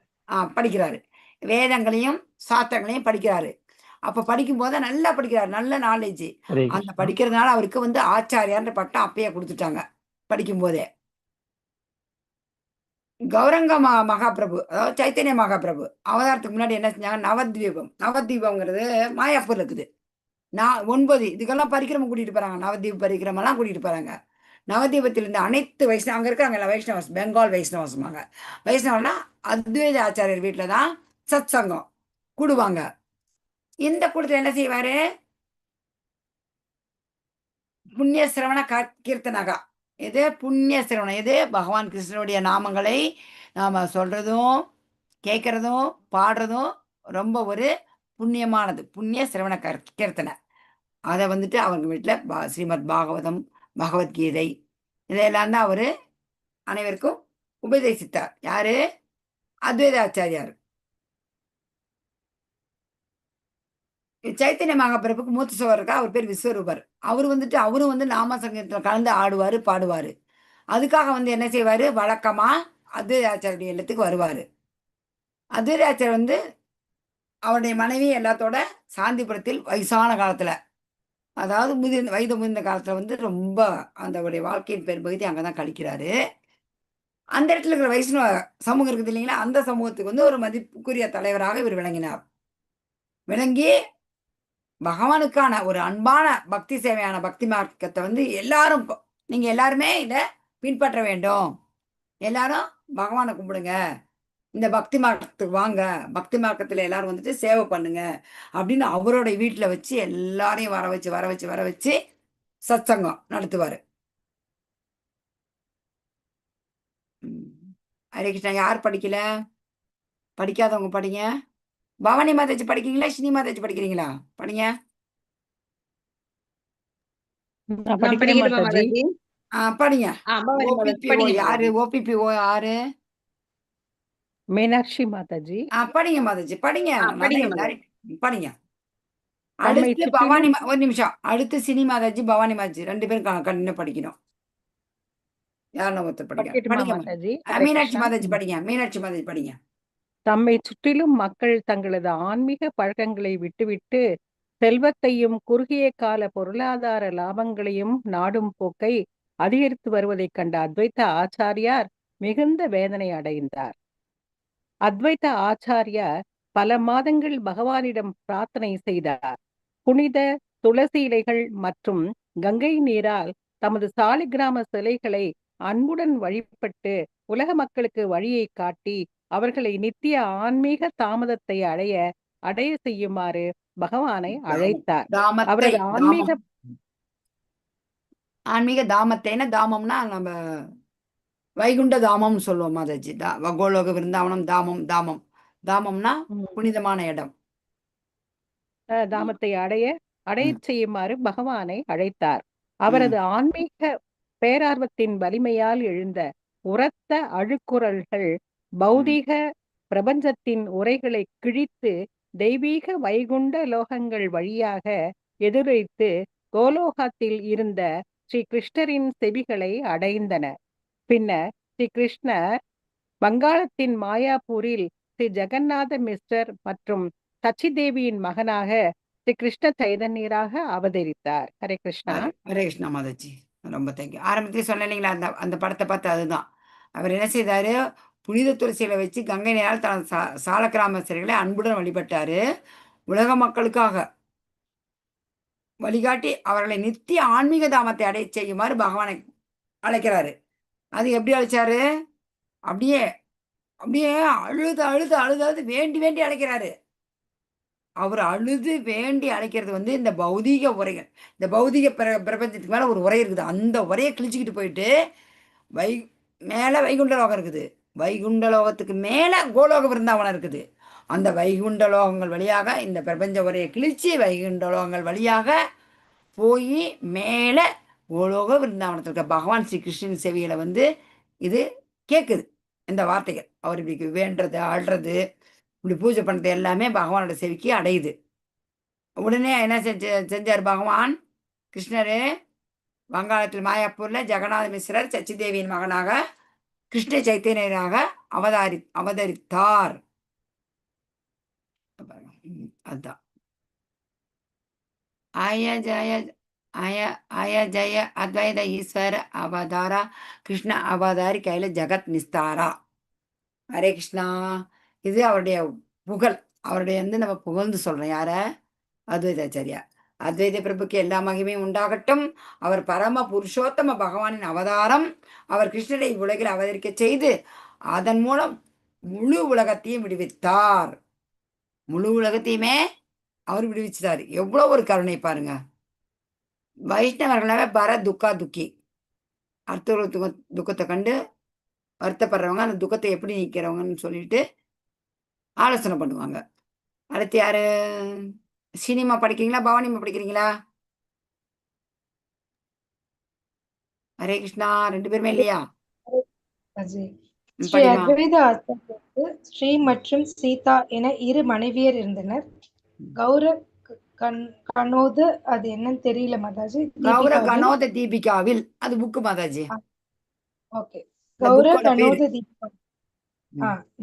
Speaker 1: படிக்கிறாரு. வேதங்களையும் சாஸ்திரங்களையும் படிக்கிறாரு. அப்ப படிக்கும் போது நல்லா படிக்கிறாரு, நல்ல நாலேஜ்.
Speaker 5: ஹரே
Speaker 1: அந்த
Speaker 5: கிருஷ்ணா.
Speaker 1: படிக்கிறதுனால அவருக்கு வந்து ஆச்சாரியார்ன்ற பட்டம் அப்பயே கொடுத்துட்டாங்க படிக்கும் போதே. கௌரங்க மகாபிரபு, அதாவது சைத்தன்ய மகாபிரபு அவதாரத்துக்கு முன்னாடி என்ன செஞ்சாங்க? நவத்வீபம். நவத்வீபம்ங்கிறது மாயாப்பூர்ல இருக்குது. நான் 9 இதுக்கெல்லாம் பரிக்கிரமம் கூட்டிட்டு போறாங்க. நவதீப பரிக்கிரமெல்லாம் கூட்டிட்டு போறாங்க. நவதீபத்தில் இருந்த அனைத்து வைஷ்ணவ அங்க இருக்காங்க வைஷ்ணவஸ், பெங்கால் வைஷ்ணவஸ்மாங்க. வைஷ்ணவனா அத்வைத ஆச்சாரியர் வீட்டில் தான் சத் சங்கம் கூடுவாங்க. இந்த கூட்டத்தில் என்ன செய்வாரு? புண்ணிய சிரவண கீர்த்தனகா. இது புண்ணிய சிரவணம். இது பகவான் கிருஷ்ணனுடைய நாமங்களை நாம சொல்றதும் கேட்கறதும் பாடுறதும் ரொம்ப ஒரு புண்ணியமானது. புண்ணிய சிரவண கீர்த்தனை. அதை வந்துட்டு அவங்க வீட்டில் ஸ்ரீமத் பாகவதம், பகவத்கீதை இதையெல்லாம் தான் அவர் அனைவருக்கும் உபதேசித்தார். யாரு? அத்வைத ஆச்சாரியார். சைத்தன்ய மகாபிரபுக்கு மூத்த சகோதரர் இருக்கா, அவர் பேர் விஸ்வரூபர். அவர் வந்துட்டு அவரும் வந்து நாம சங்கீதத்தில் கலந்து ஆடுவார், பாடுவார். அதுக்காக வந்து என்ன செய்வார்? வழக்கமாக அத்வைத ஆச்சாரிய இல்லத்துக்கு வருவார். அத்வைத ஆச்சாரியர் வந்து அவருடைய மனைவி எல்லாத்தோட சாந்திபுரத்தில் வயசான காலத்தில், அதாவது வயது முதிர்ந்த காலத்தில் வந்து ரொம்ப அந்த வாழ்க்கையின் பெரும்பகுதி அங்கே தான் கழிக்கிறாரு. அந்த இடத்துல இருக்கிற வைஷ்ணவ சமூகம் இருக்குது இல்லைங்களா, அந்த சமூகத்துக்கு வந்து ஒரு மதிப்புக்குரிய தலைவராக இவர் விளங்கினார். விளங்கி பகவானுக்கான ஒரு அன்பான பக்தி சேவையான பக்தி மார்க்கத்தை வந்து எல்லாரும், நீங்க எல்லாருமே இதை பின்பற்ற வேண்டும். எல்லாரும் பகவானை கும்பிடுங்க, இந்த பக்தி மார்க்கத்துக்கு வாங்க, பக்தி மார்க்கத்தில் எல்லாரும் வந்துட்டு சேவை பண்ணுங்க அப்படின்னு அவரோட வீட்டில் வச்சு எல்லாரையும் வர வச்சு வர வச்சு வர வச்சு சத்சங்கம் நடத்துவார். ஹரே கிருஷ்ணா. யார் படிக்கல? படிக்காதவங்க படிங்க. பவானி மாதாஜி படிக்கிறீங்களா? ஸ்ரீ மாதாஜி படிக்கிறீங்களா? படிங்க.
Speaker 6: நான்
Speaker 7: நான்
Speaker 6: படிக்கிறேன்
Speaker 7: படிக்கட்டுமா
Speaker 6: மாதாஜி.
Speaker 7: மாதாஜி?
Speaker 1: படிங்க.
Speaker 7: பவானி மாதாஜி
Speaker 1: ஓபிபிஓ
Speaker 7: படிங்க
Speaker 1: யாரு?
Speaker 7: மாதாஜி.
Speaker 1: ஓபிபிஓ யாரு?
Speaker 6: மீனாட்சி மாதாஜி.
Speaker 1: படிங்க மாதாஜி, படிங்க. நான்
Speaker 7: படிங்க
Speaker 1: தான்
Speaker 7: மாதாஜி.
Speaker 1: எல்லாரும் படிங்க.
Speaker 6: தம்மை
Speaker 1: அடுத்து
Speaker 6: சுற்றிலும்
Speaker 1: பவானி ஒரு நிமிஷம். அடுத்து சினி மாதாஜி, பவானி மாதாஜி ரெண்டு பேரும் கண்டினியூ படிக்கணும். யாரும் ஒருத்தர் படிக்க
Speaker 6: படிக்கட்டுமா
Speaker 1: படிங்க.
Speaker 6: மாதாஜி? ஹரே
Speaker 1: மீனாட்சி
Speaker 6: கிருஷ்ணா.
Speaker 1: மாதாஜி படிங்க. மீனாட்சி மாதாஜி படிங்க.
Speaker 6: தம்மை சுற்றிலும் மக்கள் தங்களது ஆன்மீக பழக்கங்களை விட்டுவிட்டு செல்வத்தையும் குறுகிய கால பொருளாதார லாபங்களையும் நாடும் போக்கை அதிகரித்து வருவதைக் கண்ட அத்வைத ஆச்சாரியார் மிகுந்த வேதனை அடைந்தார். அத்வைத ஆச்சாரியார் பல மாதங்கள் பகவானிடம் பிரார்த்தனை செய்தார். புனித துளசி இலைகள் மற்றும் கங்கை நீரால் தமது சாலிகிராம சிலைகளை அன்புடன் வழிபட்டு உலக மக்களுக்கு வழியை காட்டி அவர்களை நித்திய ஆன்மீக தாமதத்தை அடைய அடைய செய்யுமாறு பகவானை அழைத்தார்.
Speaker 1: தாமத்தை
Speaker 6: அவரது ஆன்மீக
Speaker 1: தாமம் ஆன்மீக தாமத்தைன்னா, தாமம்னா நம்ம வைகுண்ட தாமம்னு சொல்லுவோம் மாதாஜி. கோலோக விருந்தாவனம் தாமம். தாமம் தாமம்னா புனிதமான இடம்.
Speaker 6: தாமத்தை அடைய அடைய செய்யுமாறு பகவானை அழைத்தார். அவரது ஆன்மீக பேரார்வத்தின் வலிமையால் எழுந்த உரத்த அழுக்குரல்கள் பௌதீக பிரபஞ்சத்தின் உரைகளை கிழித்து தெய்வீக வைகுண்ட லோகங்கள் வழியாக எதிரொலித்து கோலோகத்தில் இருந்த ஸ்ரீ கிருஷ்ணரின் செவிகளை அடைந்தன. பின்னர் ஸ்ரீ கிருஷ்ணர் வங்காளத்தின் மாயாப்பூரில் ஸ்ரீ ஜெகநாத மிஸ்ரர் மற்றும் சச்சி தேவியின் மகனாக ஸ்ரீ கிருஷ்ண சைதன்யராக அவதரித்தார். ஹரே கிருஷ்ணா.
Speaker 1: ஹரே கிருஷ்ணா மாதாஜி, ரொம்ப thank you. ஆரம்பத்திலே சொன்னேன் இல்லைங்களா, அந்த அந்த படத்தை பார்த்து அதுதான் அவர் என்ன செய்தாரு, புனித துளசிகளை வச்சு கங்கை நீரால் தனது சாலக்கிராம சிலைகளை அன்புடன் வழிபட்டாரு. உலக மக்களுக்காக வழிகாட்டி அவர்களை நித்திய ஆன்மீக தாமத்தை அடைய செய்யுமாறு பகவானை அழைக்கிறாரு. அது எப்படி அழைச்சாரு? அப்படியே அப்படியே அழுது அழுது அழுது அழுது வேண்டி வேண்டி அழைக்கிறாரு. அவர் அழுது வேண்டி அழைக்கிறது வந்து இந்த பௌதீக உரைகள், இந்த பௌதீக பிரபஞ்சத்துக்கு மேலே ஒரு உரை இருக்குது. அந்த உரையை கிழிச்சிக்கிட்டு போயிட்டு மேலே வைகுண்ட லோகம் இருக்குது. வைகுண்ட லோகத்துக்கு மேலே கோலோக விருந்தாவனம் இருக்குது. அந்த வைகுண்ட லோகங்கள் வழியாக இந்த பிரபஞ்ச உரையை கிழிச்சு வைகுண்ட லோகங்கள் வழியாக போய் மேலே கோலோக விருந்தாவனத்தில் இருக்க பகவான் ஸ்ரீ கிருஷ்ணன் செவிகளை வந்து இது கேட்குது. இந்த வார்த்தைகள் அவர் இப்படி வேண்டுறது, அழுறது, இப்படி பூஜை பண்ணுறது எல்லாமே பகவானோட செவிக்கு அடையுது. உடனே என்ன செஞ்சார் பகவான் கிருஷ்ணரு? வங்காளத்தில் மாயாப்பூரில் ஜெகநாத மிஸ்ரர் சச்சிதேவியின் மகனாக கிருஷ்ண சைத்தன்யராக அவதரித்தார். அதுதான் ஆய ஜய ஆய ஆய ஜய அத்வைத ஈஸ்வர அவதாரா கிருஷ்ண அவதாரி கையில ஜெகத் நிஸ்தாரா. ஹரே கிருஷ்ணா. இது அவருடைய புகழ். அவருடைய வந்து நம்ம புகழ்ந்து சொல்றோம். யார? அத்வைதாச்சாரியா. அத்வைத பிரபுக்கு எல்லா மகிமையும் உண்டாகட்டும். அவர் பரம புருஷோத்தம பகவானின் அவதாரம். அவர் கிருஷ்ணரை உலகில் அவதரிக்க செய்து அதன் மூலம் முழு உலகத்தையும் விடுவித்தார். முழு உலகத்தையுமே அவர் விடுவிச்சார். எவ்வளோ ஒரு கருணை பாருங்க. வைஷ்ணவர்களாவே பர துக்கா துக்கி, அடுத்தவர்கள் துக்கத்தை கண்டு வருத்தப்படுறவங்க, அந்த துக்கத்தை எப்படி நீக்கிறவங்கன்னு சொல்லிட்டு ஆலோசனை பண்ணுவாங்க. அடுத்து யாரு? சினிமா படிக்கிறீங்களா? பவானிமா படிக்கிறீங்களா? ஹரே கிருஷ்ணா. ரெண்டு பேருமே இல்லையா?
Speaker 4: ஸ்ரீ அத்வைத ஆச்சாரியருக்கு ஸ்ரீ மற்றும் சீதா என இரு மனைவியர் இருந்தனர். கௌர கனோது, அது என்னன்னு தெரியல மாதாஜி.
Speaker 1: கௌர கனோத தீபிகாவில், அது புக்கு மாதாஜி.
Speaker 4: ஓகே, கௌர கனோத தீபிகா.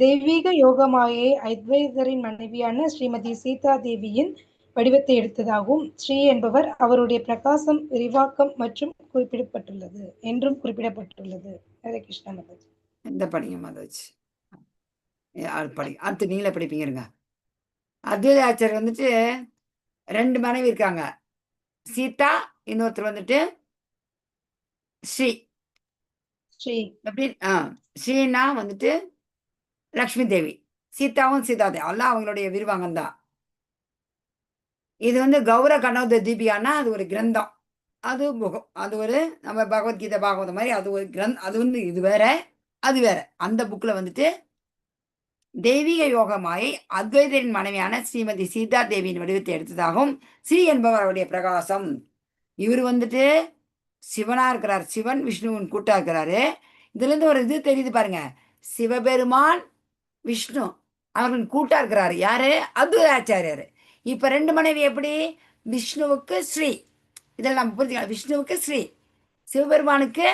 Speaker 4: தெய்வீக யோகமாயை அத்வைதரின் மனைவியான ஸ்ரீமதி சீதா தேவியின் வடிவத்தை எடுத்ததாகவும் ஸ்ரீ என்பவர் அவருடைய பிரகாசம், விரிவாக்கம் மற்றும் குறிப்பிடப்பட்டுள்ளது என்றும் குறிப்பிடப்பட்டுள்ளது. ஹரே கிருஷ்ணா மாதாஜி.
Speaker 1: இந்த படிங்க மாதாஜி. படி அடுத்து நீங்களே படிப்பீங்க இருங்க. அத்வைத ஆச்சாரியர் வந்துட்டு ரெண்டு மனைவி இருக்காங்க. சீதா, இன்னொருத்தர் வந்துட்டு ஸ்ரீ.
Speaker 4: ஸ்ரீ.
Speaker 1: எப்படி? ஸ்ரீனா வந்துட்டு லக்ஷ்மி தேவி, சீதாவும் சீதா தேவி, எல்லாம் அவங்களுடைய விரிவாங்கம் தான். இது வந்து கௌர கனோத தீபிகானா அது ஒரு கிரந்தம். அது அது ஒரு நம்ம பகவத்கீதை பாகவதம் மாதிரி அது ஒரு அது வந்து இது வேற அது வேற. அந்த புக்கில் வந்துட்டு தெய்வீக யோக மாயை அத்வைதரின் மனைவியான ஸ்ரீமதி சீதா தேவியின் வடிவத்தை எடுத்ததாகவும் ஸ்ரீ என்பவர் அவருடைய பிரகாசம். இவர் வந்துட்டு சிவனா இருக்கிறார். சிவன் விஷ்ணுவின் கூட்டா இருக்கிறாரு. இதுல இருந்து ஒரு இது தெரியுது பாருங்க. சிவபெருமான் விஷ்ணு அவர்களின் கூட்டா இருக்கிறாரு. யாரு? அத்வைதாச்சாரியார். இப்ப 2 மனைவி எப்படி? விஷ்ணுவுக்கு ஸ்ரீ. இதில் நம்ம புரிஞ்சுக்கலாம். விஷ்ணுவுக்கு ஸ்ரீ, சிவபெருமானுக்கு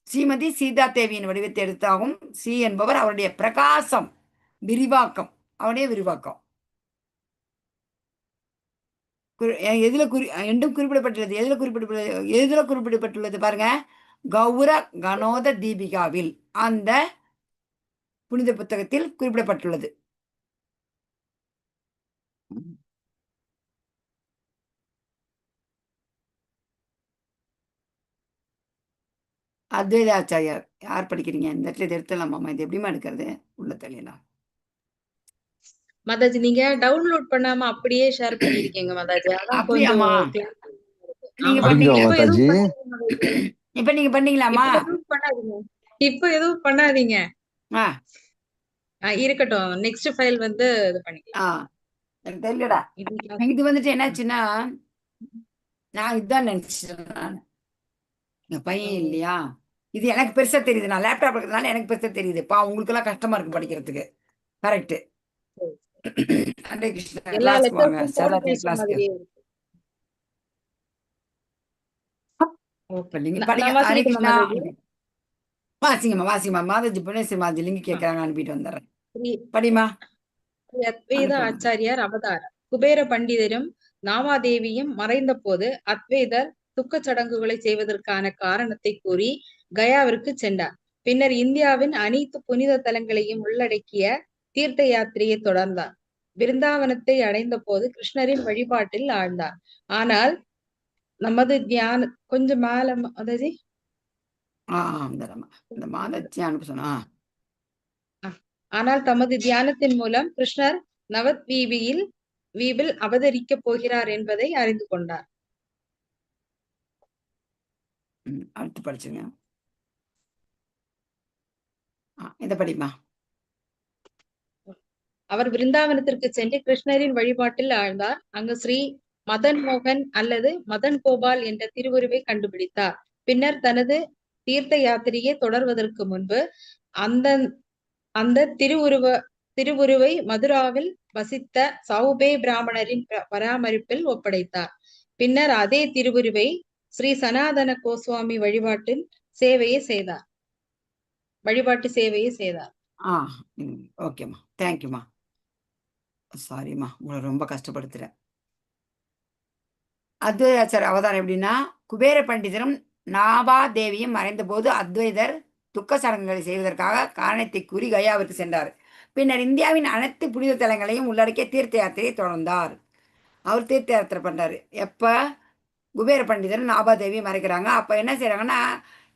Speaker 1: ஸ்ரீமதி சீதா தேவியின் வடிவத்தை எடுத்தாகும். ஸ்ரீ என்பவர் அவருடைய பிரகாசம், விரிவாக்கம், அவருடைய விரிவாக்கம். எதுல என்றும் குறிப்பிடப்பட்டுள்ளது. எதுல குறிப்பிடப்பட்டுள்ளது? எதுல குறிப்பிடப்பட்டுள்ளது பாருங்க. கௌர கனோத தீபிகாவில் அந்த புனித புத்தகத்தில் குறிப்பிடப்பட்டுள்ளது. அத்வைதாச்சாரியார் யார் படிக்கிறீங்க? இந்த இடத்துல இதை எடுத்துடலாமாம்மா? இது எப்படிமா எடுக்கிறது? உள்ள தெரியலாம்.
Speaker 7: மாதாஜி நீங்க டவுன்லோட் பண்ணாம அப்படியே ஷேர் பண்ணிருக்கீங்க மாதாஜி. அதான் கொஞ்சம்
Speaker 1: அப்படியாம்மா? நீங்க
Speaker 7: ஆமா.
Speaker 1: பண்ணீங்களா?
Speaker 7: இப்ப எதுவும்
Speaker 8: மாதாஜி.
Speaker 7: பண்ணாதீங்க மாதாஜி.
Speaker 1: இப்ப நீங்க பண்ணீங்களாமா?
Speaker 7: இப்ப எதுவும் பண்ணாதீங்க. இப்ப எதுவும் பண்ணாதீங்க. இருக்கட்டும். நெக்ஸ்ட் ஃபைல் வந்து இது பண்ணிக்கலாம்.
Speaker 1: எனக்கு தெரியலடா.
Speaker 7: இது
Speaker 1: இது வந்துட்டு என்னாச்சுன்னா, நான் இதுதான் நினைச்சிட்டேன் நான். என் பையன் இல்லையா? இது எனக்கு பெருசா தெரியுது. நான் லேப்டாப் இருக்கிறதுனால எனக்கு பெருசா தெரியுது. பா உங்களுக்கெல்லாம் கஷ்டமா இருக்கு படிக்கிறதுக்கு. கரெக்ட். ஹரே கிருஷ்ணா.
Speaker 7: எல்லா
Speaker 1: கிளாஸ்க்கு வாங்க.
Speaker 7: லெட்டர்ஸும் போட்டு
Speaker 1: சரளாதேவி
Speaker 7: பேசுற
Speaker 1: கிளாஸ்க்கு.
Speaker 7: மாதிரியே இருக்கு. ஓகே.
Speaker 1: நீங்க
Speaker 7: நான்
Speaker 1: படிங்க. ஹரே
Speaker 7: வாசிக்கட்டுமா
Speaker 1: கிருஷ்ணா.
Speaker 7: மாதாஜி?
Speaker 1: வாசிங்கம்மா, வாசிங்கம்மா. மாதாஜி புவனேஸ்வரி மாதாஜி லிங்க் கேட்கறாங்க, அனுப்பிட்டு வந்துடுறேன்.
Speaker 7: ஸ்ரீ
Speaker 1: படிமா.
Speaker 7: அத்வைத
Speaker 1: அனுப்புங்க.
Speaker 7: ஆச்சாரியார் அவதாரம். குபேர பண்டிதரும் நாமாதேவியும் மறைந்த போது அத்வைதர் துக்கச் சடங்குகளை செய்வதற்கான காரணத்தை கூறி கயாவிற்கு சென்றார். பின்னர் இந்தியாவின் அனைத்து புனித தலங்களையும் உள்ளடக்கிய தீர்த்த யாத்திரையை தொடர்ந்தார். பிருந்தாவனத்தை அடைந்த போது கிருஷ்ணரின் வழிபாட்டில் ஆழ்ந்தார். ஆனால் நமது தியான கொஞ்சம் மேல மாதாஜி.
Speaker 1: இந்த மாதாஜி அனுப்ப சொன்னா.
Speaker 7: ஆனால் தமது தியானத்தின் மூலம் கிருஷ்ணர் நவத்வீபில் வீபில் அவதரிக்க போகிறார் என்பதை அறிந்து கொண்டார்.
Speaker 1: அடுத்து படிச்சுங்க. இதை படிமா.
Speaker 7: அவர் பிருந்தாவனத்திற்கு சென்று கிருஷ்ணரின் வழிபாட்டில் ஆழ்ந்தார். அங்கு ஸ்ரீ மதன் மோகன் அல்லது மதன் கோபால் என்ற திருவுருவை கண்டுபிடித்தார். பின்னர் தனது தீர்த்த யாத்திரையை தொடர்வதற்கு முன்பு அந்த அந்த திருவுருவை மதுராவில் வசித்த சௌபே பிராமணரின் பராமரிப்பில் ஒப்படைத்தார். பின்னர் அதே திருவுருவை ஸ்ரீ சனாதன கோஸ்வாமி வழிபாட்டின் சேவையை செய்தார். வழிபாட்டு சேவையை செய்தார்.
Speaker 1: ஓகேம்மா, தேங்க்யூம்மா. சாரிம்மா, உங்களை ரொம்ப கஷ்டப்படுத்துறேன். அத்வைதாச்சார் அவதாரம் எப்படின்னா, குபேர பண்டிதரும் நாபா தேவியும் மறைந்த போது அத்வைதர் துக்க சடங்குகளை செய்வதற்காக காரணத்தை கூறி கயாவிற்கு சென்றார். பின்னர் இந்தியாவின் அனைத்து புனித தலங்களையும் உள்ளடக்கிய தீர்த்த யாத்திரையை தொடர்ந்தார். அவர் தீர்த்த யாத்திரை பண்றாரு. எப்போ குபேர பண்டிதரும் நாபாதேவியும் மறைக்கிறாங்க. அப்போ என்ன செய்கிறாங்கன்னா,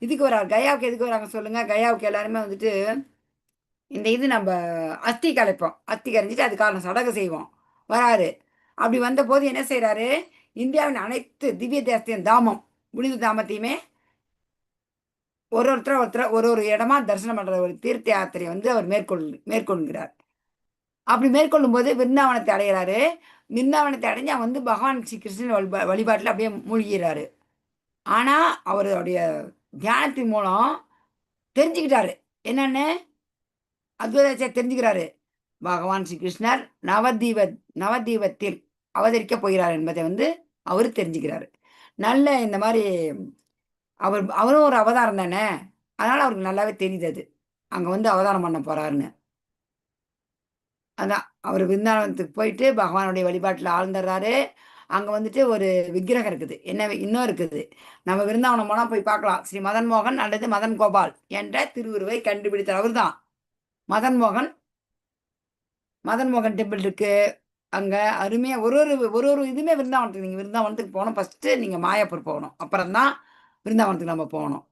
Speaker 1: இதுக்கு வராரு. கயாவுக்கு எதுக்கு வராங்க சொல்லுங்க? கயாவுக்கு எல்லாருமே வந்துட்டு இந்த இது நம்ம அஸ்தி கலைப்போம். அஸ்தி கரைஞ்சிட்டு அதுக்கான சடங்கு செய்வோம். வராரு. அப்படி வந்தபோது என்ன செய்கிறாரு? இந்தியாவின் அனைத்து திவ்ய தேசத்தையும் தாமம், புனித தாமத்தையுமே ஒரு ஒருத்தர் ஒருத்தர் ஒரு ஒரு இடமா தரிசனம் பண்ற ஒரு தீர்த்த யாத்திரையை வந்து அவர் மேற்கொள்கிறார். அப்படி மேற்கொள்ளும் போது விருந்தாவனத்தை அடைகிறாரு. விருந்தாவனத்தை அடைஞ்சு அவன் வந்து பகவான் ஸ்ரீ கிருஷ்ணன் வழிபாட்டில் அப்படியே மூழ்கிறாரு. ஆனால் அவருடைய தியானத்தின் மூலம் தெரிஞ்சுக்கிட்டாரு. என்னன்னு அத்வைதாச்சார் தெரிஞ்சுக்கிறாரு. பகவான் ஸ்ரீ கிருஷ்ணர் நவதீபத்தில் அவதரிக்க போகிறார் என்பதை வந்து அவர் தெரிஞ்சுக்கிறாரு. நல்ல இந்த மாதிரி அவரும் ஒரு அவதாரம் தானே, அதனால அவருக்கு நல்லாவே தெரியுது அது அங்கே வந்து அவதாரம் பண்ண போறாருன்னு. அதான் அவர் விருந்தாவனத்துக்கு போயிட்டு பகவானுடைய வழிபாட்டில் ஆழ்ந்துடுறாரு. அங்கே வந்துட்டு ஒரு விக்கிரகம் இருக்குது. என்ன இன்னும் இருக்குது. நம்ம விருந்தாவனம் போனால் போய் பார்க்கலாம். ஸ்ரீ மதன் மோகன் அல்லது மதன் கோபால் என்ற திருவுருவை கண்டுபிடித்தார். அவர் தான் மதன் மோகன். மதன் மோகன் டெம்பிள் இருக்கு. அங்கே அருமையாக ஒரு ஒரு ஒரு ஒரு இதுவுமே விருந்தாவனத்துக்கு, நீங்கள் விருந்தாவனத்துக்கு போகணும். ஃபஸ்ட்டு நீங்கள் மாயாப்பூர் போகணும், அப்புறம்தான் விருந்தாவனத்துக்கு நம்ம போகணும்.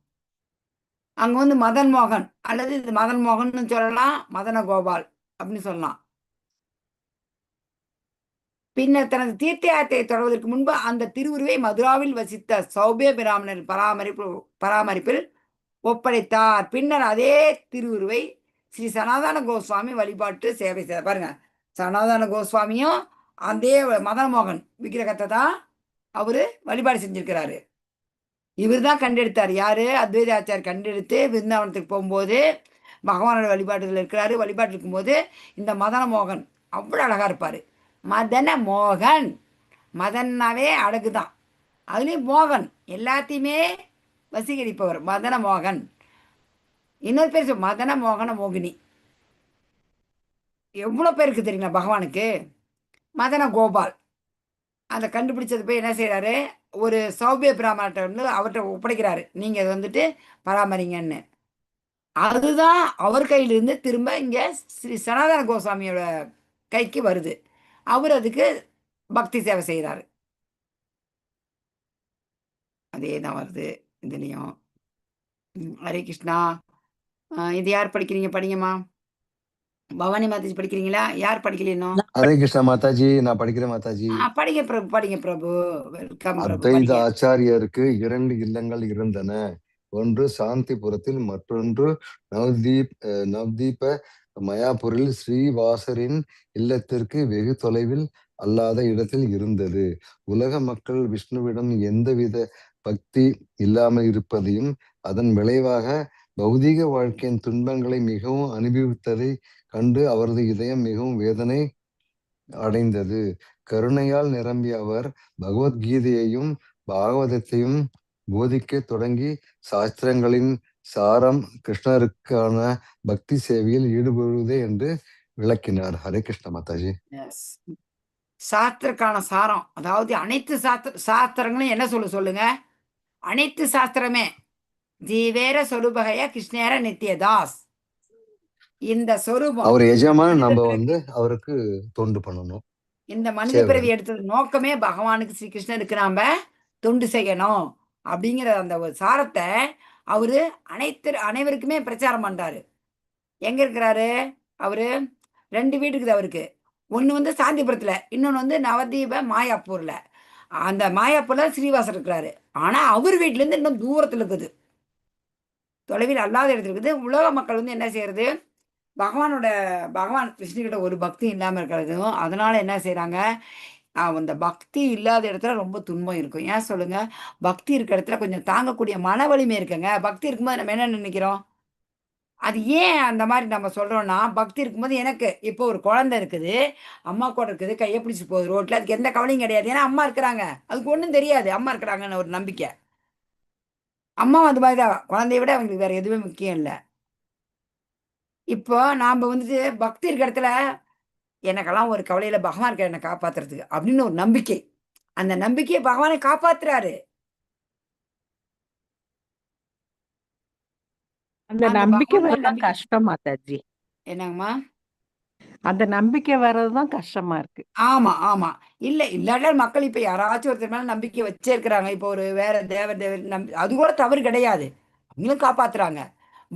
Speaker 1: அங்கே வந்து மதன் மோகன், அல்லது இது மதன் மோகன் சொல்லலாம், மதன கோபால் அப்படின்னு சொல்லலாம். பின்னர் தனது தீர்த்த யாத்திரை தொடர்வதற்கு முன்பு அந்த திருவுருவை மதுராவில் வசித்த சௌபிய பிராமணர் பராமரிப்பில் ஒப்படைத்தார். பின்னர் அதே திருவுருவை ஸ்ரீ சனாதன கோஸ்வாமி வழிபாட்டு சேவை செய்தார். பாருங்க, சனாதன கோஸ்வாமியும் அதே மதனமோகன் விக்கிரகத்தை தான் அவரு வழிபாடு செஞ்சிருக்கிறாரு. இவர் தான் கண்டெடுத்தார். யாரு? அத்வைதாச்சார் கண்டெடுத்து விருந்தாவனத்துக்கு போகும்போது பகவானோட வழிபாட்டுல இருக்கிறாரு. வழிபாட்டு இருக்கும்போது இந்த மதனமோகன் அவ்வளோ அழகா இருப்பார். மதன மோகன், மதன்னாவே அழகு தான், அதுலேயும் மோகன் எல்லாத்தையுமே வசீகரிப்பவர் மதன மோகன். இன்னொரு பேர் மதன மோகன மோகினி. எவ்வளோ பேருக்கு தெரியுங்களா பகவானுக்கு? மதன கோபால். அதை கண்டுபிடிச்சது போய் என்ன செய்கிறாரு, ஒரு சௌபிய பிராமணர்கிட்ட வந்து அவர்கிட்ட ஒப்படைக்கிறாரு, நீங்கள் அதை வந்துட்டு பராமரிங்கன்னு. அதுதான் அவர் கையிலிருந்து திரும்ப இங்கே ஸ்ரீ சனாதன கோஸ்வாமியோட கைக்கு வருது. அவர் அதுக்கு பக்தி சேவை செய்கிறாரு. அதே தான் வருது இதுலேயும். ஹரே கிருஷ்ணா. இது யார் படிக்கிறீங்க? படிங்கம்மா. பவானி மாதாஜி படிக்கிறீங்களா? யார் படிக்கல இன்னும்?
Speaker 8: ஹரே கிருஷ்ணா மாதாஜி, நான் படிக்கிறேன் மாதாஜி.
Speaker 1: படிங்க பிரபு, படிங்க பிரபு. Welcome பிரபு.
Speaker 8: அத்வைத
Speaker 1: படிங்க.
Speaker 8: ஆச்சாரியருக்கு 2 இல்லங்கள் இருந்தன. ஒன்று சாந்திபுரத்தில், மற்றொன்று நவ்தீப மயாபூரில் ஸ்ரீவாசரின் இல்லத்திற்கு வெகு தொலைவில் அல்லாத இடத்தில் இருந்தது. உலக மக்கள் விஷ்ணுவிடம் எந்தவித பக்தி இல்லாமல் இருப்பதையும் அதன் விளைவாக பௌதீக வாழ்க்கையின் துன்பங்களை மிகவும் அனுபவித்ததை கண்டு அவரது இதயம் மிகவும் வேதனை அடைந்தது. கருணையால் நிரம்பிய அவர் பகவத்கீதையையும் பாகவதத்தையும் போதிக்க தொடங்கி சாஸ்திரங்களின் சாரம் கிருஷ்ணருக்கான பக்தி சேவையில் ஈடுபடுவதே என்று விளக்கினார். ஹரே கிருஷ்ண மாதாஜி.
Speaker 1: சாஸ்திரக்கான சாரம், அதாவது அனைத்து சாஸ்திரங்களும் என்ன சொல்லுங்க? அனைத்து சாஸ்திரமே ஜீவேர சொரூபகைய கிருஷ்ணேர நித்யதாஸ். இந்த சொரூபம்
Speaker 8: அவர் எஜமான நம்ம வந்து அவருக்கு தொண்டு பண்ணணும்.
Speaker 1: இந்த மனித பிறவி எடுத்தது நோக்கமே பகவானுக்கு ஸ்ரீ கிருஷ்ணருக்கு நாம தொண்டு செய்யணும் அப்படிங்கிற அந்த ஒரு சாரத்தை அவரு அனைவருக்குமே பிரச்சாரம் பண்றாரு. எங்க இருக்கிறாரு அவரு? 2 வீடு இருக்குது அவருக்கு. ஒன்று வந்து சாந்திபுரத்தில், இன்னொன்று வந்து நவதீப மாயாப்பூரில். அந்த மாயாப்பூரில் ஸ்ரீவாசர் இருக்கிறாரு. ஆனால் அவர் வீட்டிலேருந்து இன்னும் தூரத்தில் இருக்குது, தொலைவில் அல்லாத இடத்துல இருக்குது. உலக மக்கள் வந்து என்ன செய்யறது, பகவான் விஷ்ணுகிட்ட ஒரு பக்தி இல்லாமல் இருக்கிறதும், அதனால என்ன செய்கிறாங்க, அந்த பக்தி இல்லாத இடத்துல ரொம்ப துன்பம் இருக்கும். ஏன் சொல்லுங்க? பக்தி இருக்கிற இடத்துல கொஞ்சம் தாங்கக்கூடிய மன வலிமை இருக்குங்க. பக்தி இருக்கும்போது நம்ம என்ன நினைக்கிறோம்? அது ஏன் அந்த மாதிரி நம்ம சொல்கிறோன்னா, பக்தி இருக்கும்போது எனக்கு இப்போ ஒரு குழந்தை இருக்குது, அம்மா கூட இருக்குது, கையை பிடிச்சி போகுது ரோட்டில், அதுக்கு எந்த கவலையும் கிடையாது. ஏன்னா அம்மா இருக்கிறாங்க, அதுக்கு ஒன்றும் தெரியாது, அம்மா இருக்கிறாங்கன்னு ஒரு நம்பிக்கை. அம்மா அது மாதிரி தான், குழந்தைய விட அவங்களுக்கு வேறு எதுவுமே முக்கியம் இல்லை. இப்போ நாம் வந்துட்டு பக்தி இருக்கிற இடத்துல எனக்கெல்லாம் ஒரு கவலையில் பகவான் இருக்க என்னை காப்பாற்றுறதுக்கு அப்படின்னு ஒரு நம்பிக்கை. அந்த நம்பிக்கையை பகவானை காப்பாத்துறாரு.
Speaker 6: அந்த நம்பிக்கை
Speaker 1: பகவானோட
Speaker 6: வர்றதுதான் கஷ்டம் மாதாஜி.
Speaker 1: என்னங்கம்மா?
Speaker 6: அந்த நம்பிக்கை வர்றதுதான் கஷ்டமா இருக்கு.
Speaker 1: ஆமா ஆமா. இல்ல இல்லாட்டால் மக்கள் இப்ப யாராச்சும் ஒருத்தர் மேல நம்பிக்கை வச்சே இருக்கிறாங்க. இப்போ ஒரு வேற தேவர் தேவர் அது கூட தவறு கிடையாது, அவங்களும் காப்பாத்துறாங்க.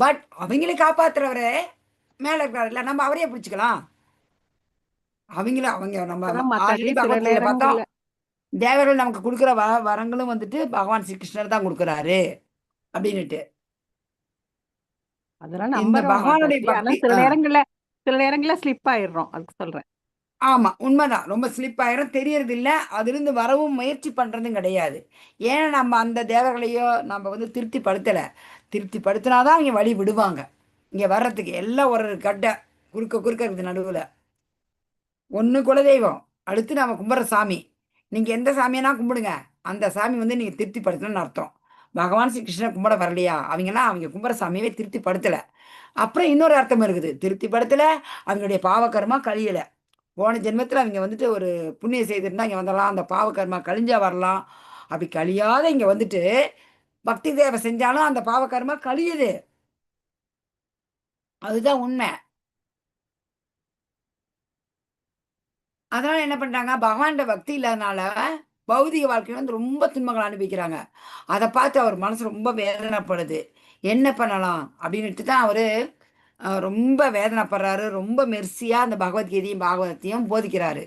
Speaker 1: பட் அவங்களே காப்பாத்துறவரே மேல இருக்கிறாரு இல்ல, நம்ம அவரையே பிடிச்சுக்கலாம். அவங்களும் அவங்க நம்ம
Speaker 6: அதான் மாதாஜி
Speaker 1: ஆல்ரெடி
Speaker 6: சில
Speaker 1: பகவத்கீதையில பார்த்தோம்,
Speaker 6: நேரங்கள்ல
Speaker 1: தேவர்கள் நமக்கு கொடுக்குற வரங்களும் வந்துட்டு பகவான் ஸ்ரீ கிருஷ்ணர் தான் கொடுக்குறாரு அப்படின்னுட்டு.
Speaker 6: அதெல்லாம்
Speaker 1: இந்த
Speaker 6: நம்புறோம்
Speaker 1: பகவானுடைய
Speaker 6: மாதாஜி. ஆனா
Speaker 1: பக்தி
Speaker 6: சில நேரங்கள்ல ஸ்லிப் ஆயிடுறோம், அதுக்கு சொல்றேன்.
Speaker 1: ஆமா உண்மைதான், ரொம்ப ஸ்லிப் ஆயிரும், தெரியறது இல்லை, அதிலிருந்து வரவும் முயற்சி பண்றதும் கிடையாது. ஏன்னா நம்ம அந்த தேவர்களையோ நம்ம வந்து திருப்திப்படுத்தலை. திருப்திப்படுத்தினாதான் அவங்க வழி விடுவாங்க இங்கே வர்றதுக்கு. எல்லாம் ஒரு கட்டை குறுக்க குறுக்க இருக்குது நடுவில். ஒன்று குலதெய்வம், அடுத்து நம்ம கும்பிட்ற சாமி. நீங்கள் எந்த சாமியனா கும்பிடுங்க, அந்த சாமி வந்து நீங்கள் திருப்திப்படுத்தணும்னு அர்த்தம். பகவான் ஸ்ரீ கிருஷ்ணர் கும்பிட வரலையா, அவங்கெல்லாம் அவங்க கும்பிட்ற சாமியவே திருப்திப்படுத்தலை. அப்புறம் இன்னொரு அர்த்தம் இருக்குது, திருப்திப்படுத்தலை, அவங்களுடைய பாவகர்மா கழியலை. போன ஜென்மத்தில் அவங்க வந்துட்டு ஒரு புண்ணியம் செய்திருந்தா இங்கே வந்துடலாம், அந்த பாவகர்மா கழிஞ்சா வரலாம். அப்படி கழியாத இங்கே வந்துட்டு பக்தி தேவை செஞ்சாலும் அந்த பாவகர்மா கழியுது. அதுதான் உண்மை. அதனால என்ன பண்றாங்க, பகவான்கிட்ட பக்தி இல்லாதனால பௌதிக வாழ்க்கையில வந்து ரொம்ப துன்பங்களை அனுபவிக்கிறாங்க. அதை பார்த்து அவர் மனசு ரொம்ப வேதனைப்படுது. என்ன பண்ணலாம் அப்படின்னுட்டு தான் அவரு ரொம்ப வேதனைப்படுறாரு. ரொம்ப மெர்சியா அந்த பகவத்கீதையும் பாகவதத்தையும் போதிக்கிறாரு.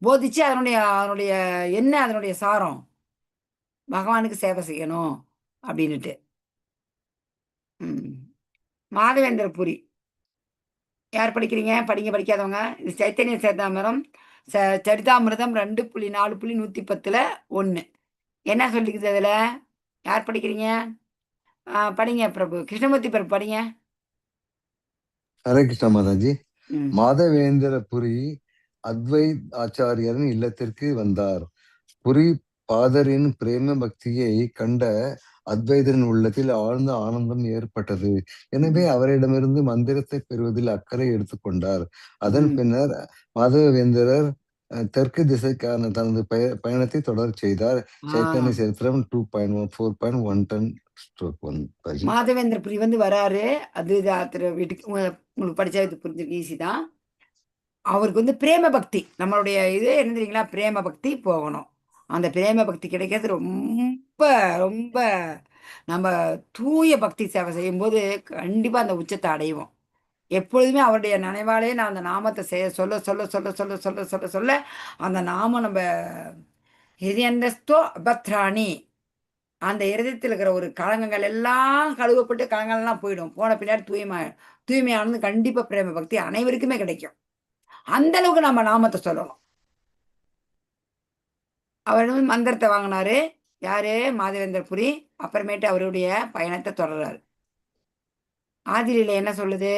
Speaker 1: போதிச்சு அதனுடைய அதனுடைய என்ன அதனுடைய சாரம், பகவானுக்கு சேவை செய்யணும் அப்படின்னுட்டு. மாதவேந்திரபுரி யார் படிக்கிறீங்க? படிங்க, படிக்காதவங்க. இது சைத்தன்ய சரிதாமிரம் சரிதாமிரதம் 2.4.110 1. என்ன சொல்லிக்குது அதில்? யார் படிக்கிறீங்க? படிங்க பிரபு, கிருஷ்ணமூர்த்தி பிரபு படிங்க.
Speaker 8: ஹரே கிருஷ்ணா மாதாஜி. மாதவேந்திரபுரி அத்வைத் ஆச்சாரியரின் இல்லத்திற்கு வந்தார். புரி பாதரின் பிரேம பக்தியை கண்ட அத்வைதரின் உள்ளத்தில் ஆழ்ந்த ஆனந்தம் ஏற்பட்டது. எனவே அவரிடமிருந்து மந்திரத்தை பெறுவதில் அக்கறை எடுத்துக்கொண்டார். அதன் பின்னர் மாதவேந்திரர் தெற்கு திசைக்கான தனது பயணத்தை தொடர் செய்தார். சைத்தன்ய சரித்திரம் 2.4.110/1.
Speaker 1: மாதவேந்திரபுரி வந்து வராரு அத்வைதாத்திர வீட்டுக்கு. உங்களுக்கு படிச்சா இது புரிஞ்சிருக்கு, ஈஸி தான். அவருக்கு வந்து பிரேம பக்தி, நம்மளுடைய இது என்ன தெரியுங்களா, பிரேம பக்தி போகணும். அந்த பிரேம பக்தி கிடைக்கிறது ரொம்ப ரொம்ப நம்ம தூய பக்தி சேவை செய்யும்போது கண்டிப்பாக அந்த உச்சத்தை அடைவோம். எப்பொழுதுமே அவருடைய நினைவாலே நான் அந்த நாமத்தை செய்ய சொல்ல சொல்ல சொல்ல சொல்ல சொல்ல சொல்ல சொல்ல அந்த நாமம் நம்ம ஹிரியந்தஸ்தோ அபத்ராணி, அந்த இருதயத்தில் இருக்கிற ஒரு களங்கங்கள் எல்லாம் கழுவப்பட்டு களங்கள்லாம் போயிடும். போன பின்னாடி தூய்மையானது கண்டிப்பாக பிரேம பக்தி அனைவருக்குமே கிடைக்கும். அந்த அளவுக்கு நம்ம நாமத்தை சொல்லணும். அவர் வந்து மந்திரத்தை வாங்கினாரு. யாரு? மாதவேந்திரபுரி. அப்புறமேட்டு அவருடைய பயணத்தை தொடர்றாரு. ஆதிரியில என்ன சொல்லுது?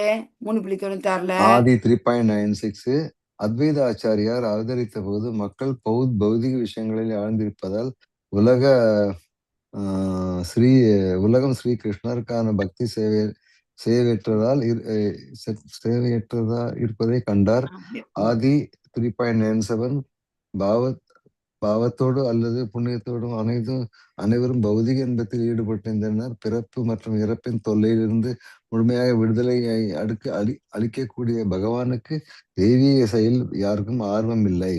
Speaker 1: 3.96.
Speaker 8: ஆதி 3.96. அத்வைத ஆச்சாரியார் அவதரித்த போது மக்கள் பௌதிக விஷயங்களில் ஆழ்ந்திருப்பதால் ஸ்ரீ உலகம் ஸ்ரீ கிருஷ்ணருக்கான பக்தி சேவையற்றதால் சேவையற்றதா இருப்பதை கண்டார். ஆதி 3.97. பாவத்தோடு அல்லது புண்ணியத்தோடும் அனைவரும் பௌதிக இன்பத்தில் ஈடுபட்டிருந்தனர். பிறப்பு மற்றும் இறப்பின் தொல்லையிலிருந்து முழுமையாக விடுதலை அளிக்கக்கூடிய பகவானுக்கு தெய்வீக செயல் யாருக்கும் ஆர்வம் இல்லை.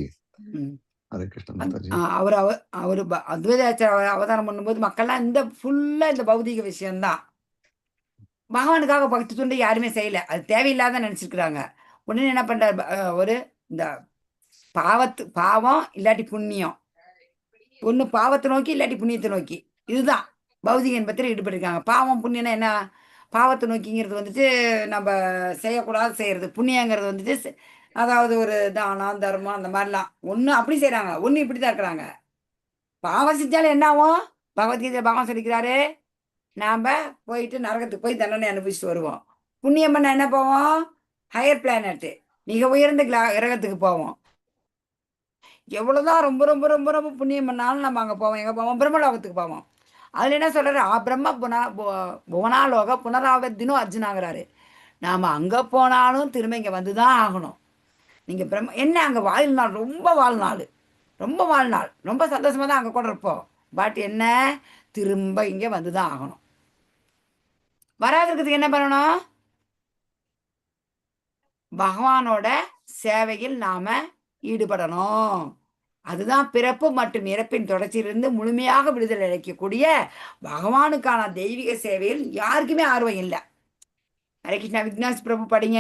Speaker 8: ஹரே கிருஷ்ண மாதாஜி.
Speaker 1: அவர் அவர் அத்வைதாச்சார அவதாரம் பண்ணும்போது மக்கள்லாம் இந்த ஃபுல்லா இந்த பௌதிக விஷயம்தான், பகவானுக்காக பக்தி துண்டை யாருமே செய்யல, அது தேவையில்லாத நினைச்சிருக்கிறாங்க. உடனே என்ன பண்றாரு, ஒரு இந்த பாவம் இல்லாட்டி புண்ணியம், ஒண்ணு பாவத்தை நோக்கி இல்லாட்டி புண்ணியத்தை நோக்கி, இதுதான் பௌதிக இன்பத்தில் ஈடுபட்டிருக்காங்க. பாவம் புண்ணியம்னா என்ன? பாவத்தை நோக்கிங்கிறது வந்துட்டு நம்ம செய்யக்கூடாது செய்யறது, புண்ணியங்கிறது வந்துட்டு அதாவது ஒரு தானம் தர்மம் அந்த மாதிரிலாம் ஒன்று அப்படி செய்கிறாங்க, ஒன்று இப்படி தான் இருக்கிறாங்க. பாவம் செஞ்சாலும் என்ன ஆகும்? பகவத்கீதை பகவான் சொல்லிக்கிறாரு, நாம் போயிட்டு நரகத்துக்கு போய் தண்டனை அனுபவிச்சுட்டு வருவோம். புண்ணியம் பண்ண என்ன போவோம்? ஹையர் பிளானட்டு, மிக உயர்ந்த கிரகத்துக்கு போவோம். எவ்வளோதான் ரொம்ப ரொம்ப ரொம்ப ரொம்ப புண்ணியம் பண்ணாலும் நம்ம அங்கே போவோம். எங்கே போவோம்? பிரம்மலோகத்துக்கு போவோம். அதில் என்ன சொல்கிறாரு? ஆ பிரம்ம புவனாலோக புனராவர்த்தினோ அர்ஜுனாங்கிறாரு. நாம் அங்கே போனாலும் திரும்ப இங்கே வந்து தான் ஆகணும். நீங்கள் பிரம்ம என்ன அங்கே வாழ்நாள் ரொம்ப வாழ்நாள், ரொம்ப வாழ்நாள், ரொம்ப சந்தோஷமாக தான் அங்கே கூட இருப்போம். பட் என்ன, திரும்ப இங்கே வந்து தான் ஆகணும். வராது இருக்கிறதுக்கு என்ன பண்ணணும்? பகவானோட சேவையில் நாம் ஈடுபடணும். அதுதான் பிறப்பு மற்றும் இறப்பின் தொடர்ச்சியிலிருந்து முழுமையாக விடுதலை அளிக்கக்கூடிய பகவானுக்கான தெய்வீக சேவையில் யாருக்குமே ஆர்வம் இல்லை. ஹரே கிருஷ்ணா. விக்னாஸ் பிரபு படிங்க.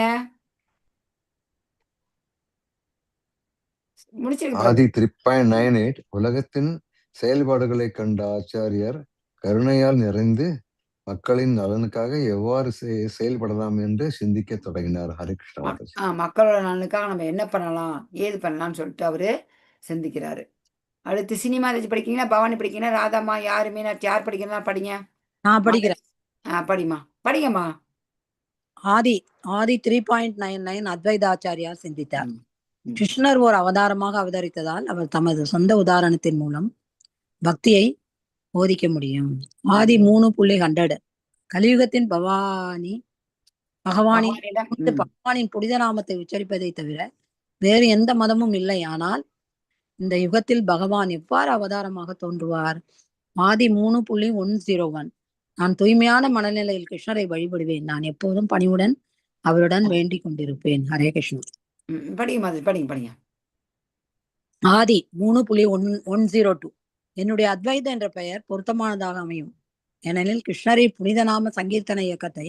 Speaker 1: முடிச்சிருங்க
Speaker 8: ஆதி 3.98. உலகத்தின் செயல்பாடுகளை கண்ட ஆச்சாரியர் கருணையால் நிறைந்து மக்களின் நலனுக்காக எவ்வாறு செயல்படலாம் என்று சிந்திக்க தொடங்கினார். ஹரே கிருஷ்ணா மாதாஜி.
Speaker 1: மக்களோட நலனுக்காக நம்ம என்ன பண்ணலாம், ஏது பண்ணலாம்னு சொல்லிட்டு அவரு சிந்திக்கிறாரு. அடுத்து சினிமா ஏதாச்சும் படிக்கிறீங்களா? பவானி படிக்கிறீங்களா? ராதாம்மா, யாரு மீனாட்சி, யார் படிக்கிறதா படிங்க.
Speaker 2: நான் படிக்கிறேன்.
Speaker 1: படிமா, படிங்கம்மா.
Speaker 2: ஆதி ஆதி 3.99. அத்வைதாச்சாரியார் சிந்தித்தார். கிருஷ்ணர் ஓர் அவதாரமாக அவதரித்ததால் அவர் தமது சொந்த உதாரணத்தின் மூலம் பக்தியை போதிக்க முடியும். ஆதி 3.100. கலியுகத்தின் பகவானின் பகவானின் புனித நாமத்தை உச்சரிப்பதை தவிர வேறு எந்த மதமும் இல்லை. ஆனால் இந்த யுகத்தில் பகவான் எவ்வாறு அவதாரமாக தோன்றுவார்? ஆதி 3.101. நான் தூய்மையான மனநிலையில் கிருஷ்ணரை வழிபடுவேன். நான் எப்போதும் பணிவுடன் அவருடன் வேண்டிக் கொண்டிருப்பேன். ஹரே கிருஷ்ணா.
Speaker 1: படிங்க படிங்க படிங்க.
Speaker 2: ஆதி 3.102. என்னுடைய அத்வைத என்ற பெயர் பொருத்தமானதாக அமையும். ஏனெனில் கிருஷ்ணரை புனித நாம சங்கீர்த்தன இயக்கத்தை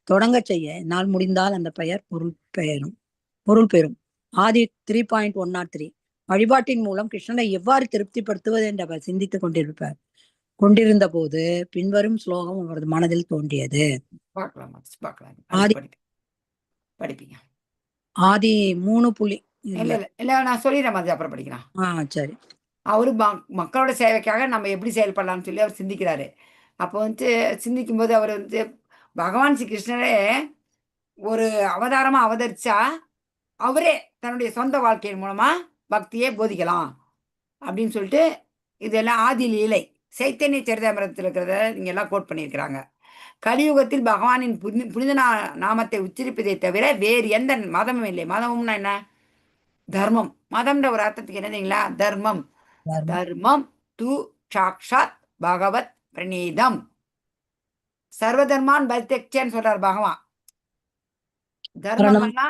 Speaker 2: தொடங்க செய்ய என்னால் முடிந்தால் அந்த பெயர் பொருள் பெறும். ஆதி 3.103. வழிபாட்டின் மூலம் கிருஷ்ணனை எவ்வாறு திருப்திப்படுத்துவது என்று அவர் சிந்தித்துக் கொண்டிருந்த போது பின்வரும் ஸ்லோகம் அவரது மனதில் தோன்றியது.
Speaker 1: பார்க்கலாம் மாதாஜி, பார்க்கலாம்.
Speaker 2: ஆதி
Speaker 1: அடுத்து படிப்பீங்க.
Speaker 2: ஆதி 3 புள்ளி
Speaker 1: இல்ல
Speaker 2: இல்ல
Speaker 1: இல்ல இல்ல, நான் சொல்லிடுறேன் மாதாஜி, அப்புறம் படிக்கலாம்.
Speaker 2: சரி.
Speaker 1: அவரு மக்களோட சேவைக்காக நம்ம எப்படி செயல்படலாம்னு சொல்லி அவர் சிந்திக்கிறாரு. அப்போ வந்து சிந்திக்கும் போது அவர் வந்து பகவான் ஸ்ரீ கிருஷ்ணரே ஒரு அவதாரமா அவதரிச்சா அவரே தன்னுடைய சொந்த வாழ்க்கையின் மூலமா பக்தியை போதிக்கலாம் அப்படின்னு சொல்லிட்டு இதெல்லாம் ஆதி லீலை சைத்தன்ய சரிதாமிரத்தில் இருக்கிறத இங்க எல்லாம் கோட் பண்ணியிருக்கிறாங்க. கலியுகத்தில் பகவானின் புனித நாமத்தை உச்சரிப்பதை தவிர வேறு எந்த மதமும் இல்லை. மதமும்னா என்ன? தர்மம். மதம்ன்ற ஒரு அர்த்தத்துக்கு என்னதுங்களா? தர்மம்.
Speaker 2: தர்மம்.
Speaker 1: தர்மம் து சாக்ஷாத் பகவத் பிரணீதம். சர்வதர்மான் பரித்தக்ஷன்னு சொல்றார் பகவான். தர்மம்னா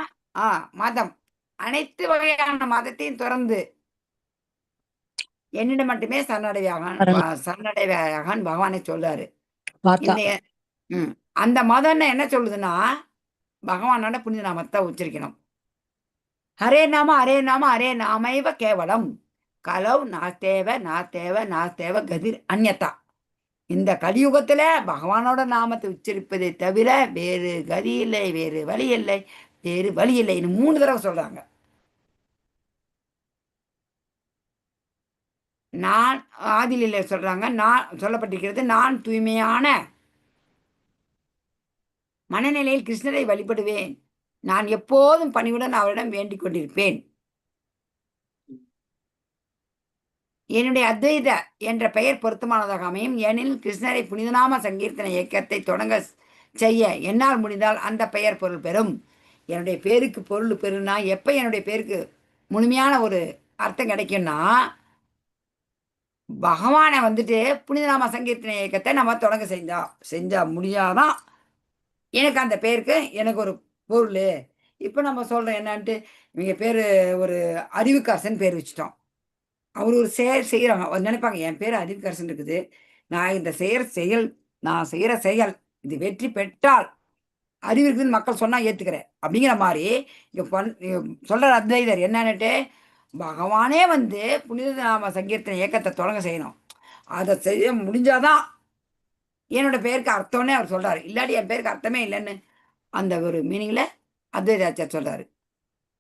Speaker 1: மதம், அனைத்து வகையான மதத்தையும் துறந்து என்னிடம் மட்டுமே சரணடைவாயாகான் பகவானே சொல்றாரு.
Speaker 2: பார்த்தா.
Speaker 1: இந்த அந்த மதம்னா என்ன சொல்லுதுன்னா பகவானோட புனித நாமத்தை உச்சரிக்கணும். ஹரே நாம ஹரே நாம ஹரே நாமைவ கேவலம் கலவ் நாஸ்தேவ நாஸ்தேவ நாஸ்தேவ கதிர் அந்யதா. இந்த கலியுகத்துல பகவானோட நாமத்தை உச்சரிப்பதை தவிர வேறு கதி இல்லை, வேறு வழி இல்லை, வேறு வழி இல்லைன்னு 3 தடவை சொல்றாங்க. நான் ஆதிலில சொல்றாங்க, நான் சொல்லப்பட்டிருக்கிறது, நான் தூய்மையான மனநிலையில் கிருஷ்ணரை வழிபடுவேன். நான் எப்போதும் பணிவுடன் அவரிடம் வேண்டிக் கொண்டிருப்பேன். என்னுடைய அத்வைத என்ற பெயர் பொருத்தமானதாக அமையும். ஏனெனில் கிருஷ்ணரை புனிதநாம சங்கீர்த்தன இயக்கத்தை தொடங்க செய்ய என்னால் முடிந்தால் அந்த பெயர் பொருள் பெறும். என்னுடைய பேருக்கு பொருள் பெறும்னா எப்போ என்னுடைய பேருக்கு முழுமையான ஒரு அர்த்தம் கிடைக்கும்னா பகவானை வந்துட்டு புனிதநாம சங்கீர்த்தன இயக்கத்தை நம்ம தொடங்க செஞ்சா முடியாதான் எனக்கு அந்த பேருக்கு எனக்கு ஒரு பொருள். இப்போ நம்ம சொல்கிறோம் என்னன்ட்டு, இவங்க பேர் ஒரு அறிவுக்கரசன் பேர் வச்சுட்டோம். அவர் ஒரு செயல் செய்கிறாங்க, அவர் நினைப்பாங்க என் பேர் அறிவுக்கரசன் இருக்குது, நான் இந்த செய்கிற செயல், நான் செய்கிற செயல் இது வெற்றி பெற்றால் அறிவு இருக்குதுன்னு மக்கள் சொன்னால் ஏற்றுக்கிறேன் அப்படிங்கிற மாதிரி இங்கே சொல்கிற அத்வைதர் என்னன்னுட்டு பகவானே வந்து புனித நாம சங்கீர்த்தன இயக்கத்தை தொடங்க செய்யணும். அதை செய்ய முடிஞ்சாதான் என்னோட பேருக்கு அர்த்தம்னே அவர் சொல்கிறாரு. இல்லாட்டி என் பேருக்கு அர்த்தமே இல்லைன்னு அந்த ஒரு மீனிங்கில் அத்வைதாச்சார் சொல்கிறாரு.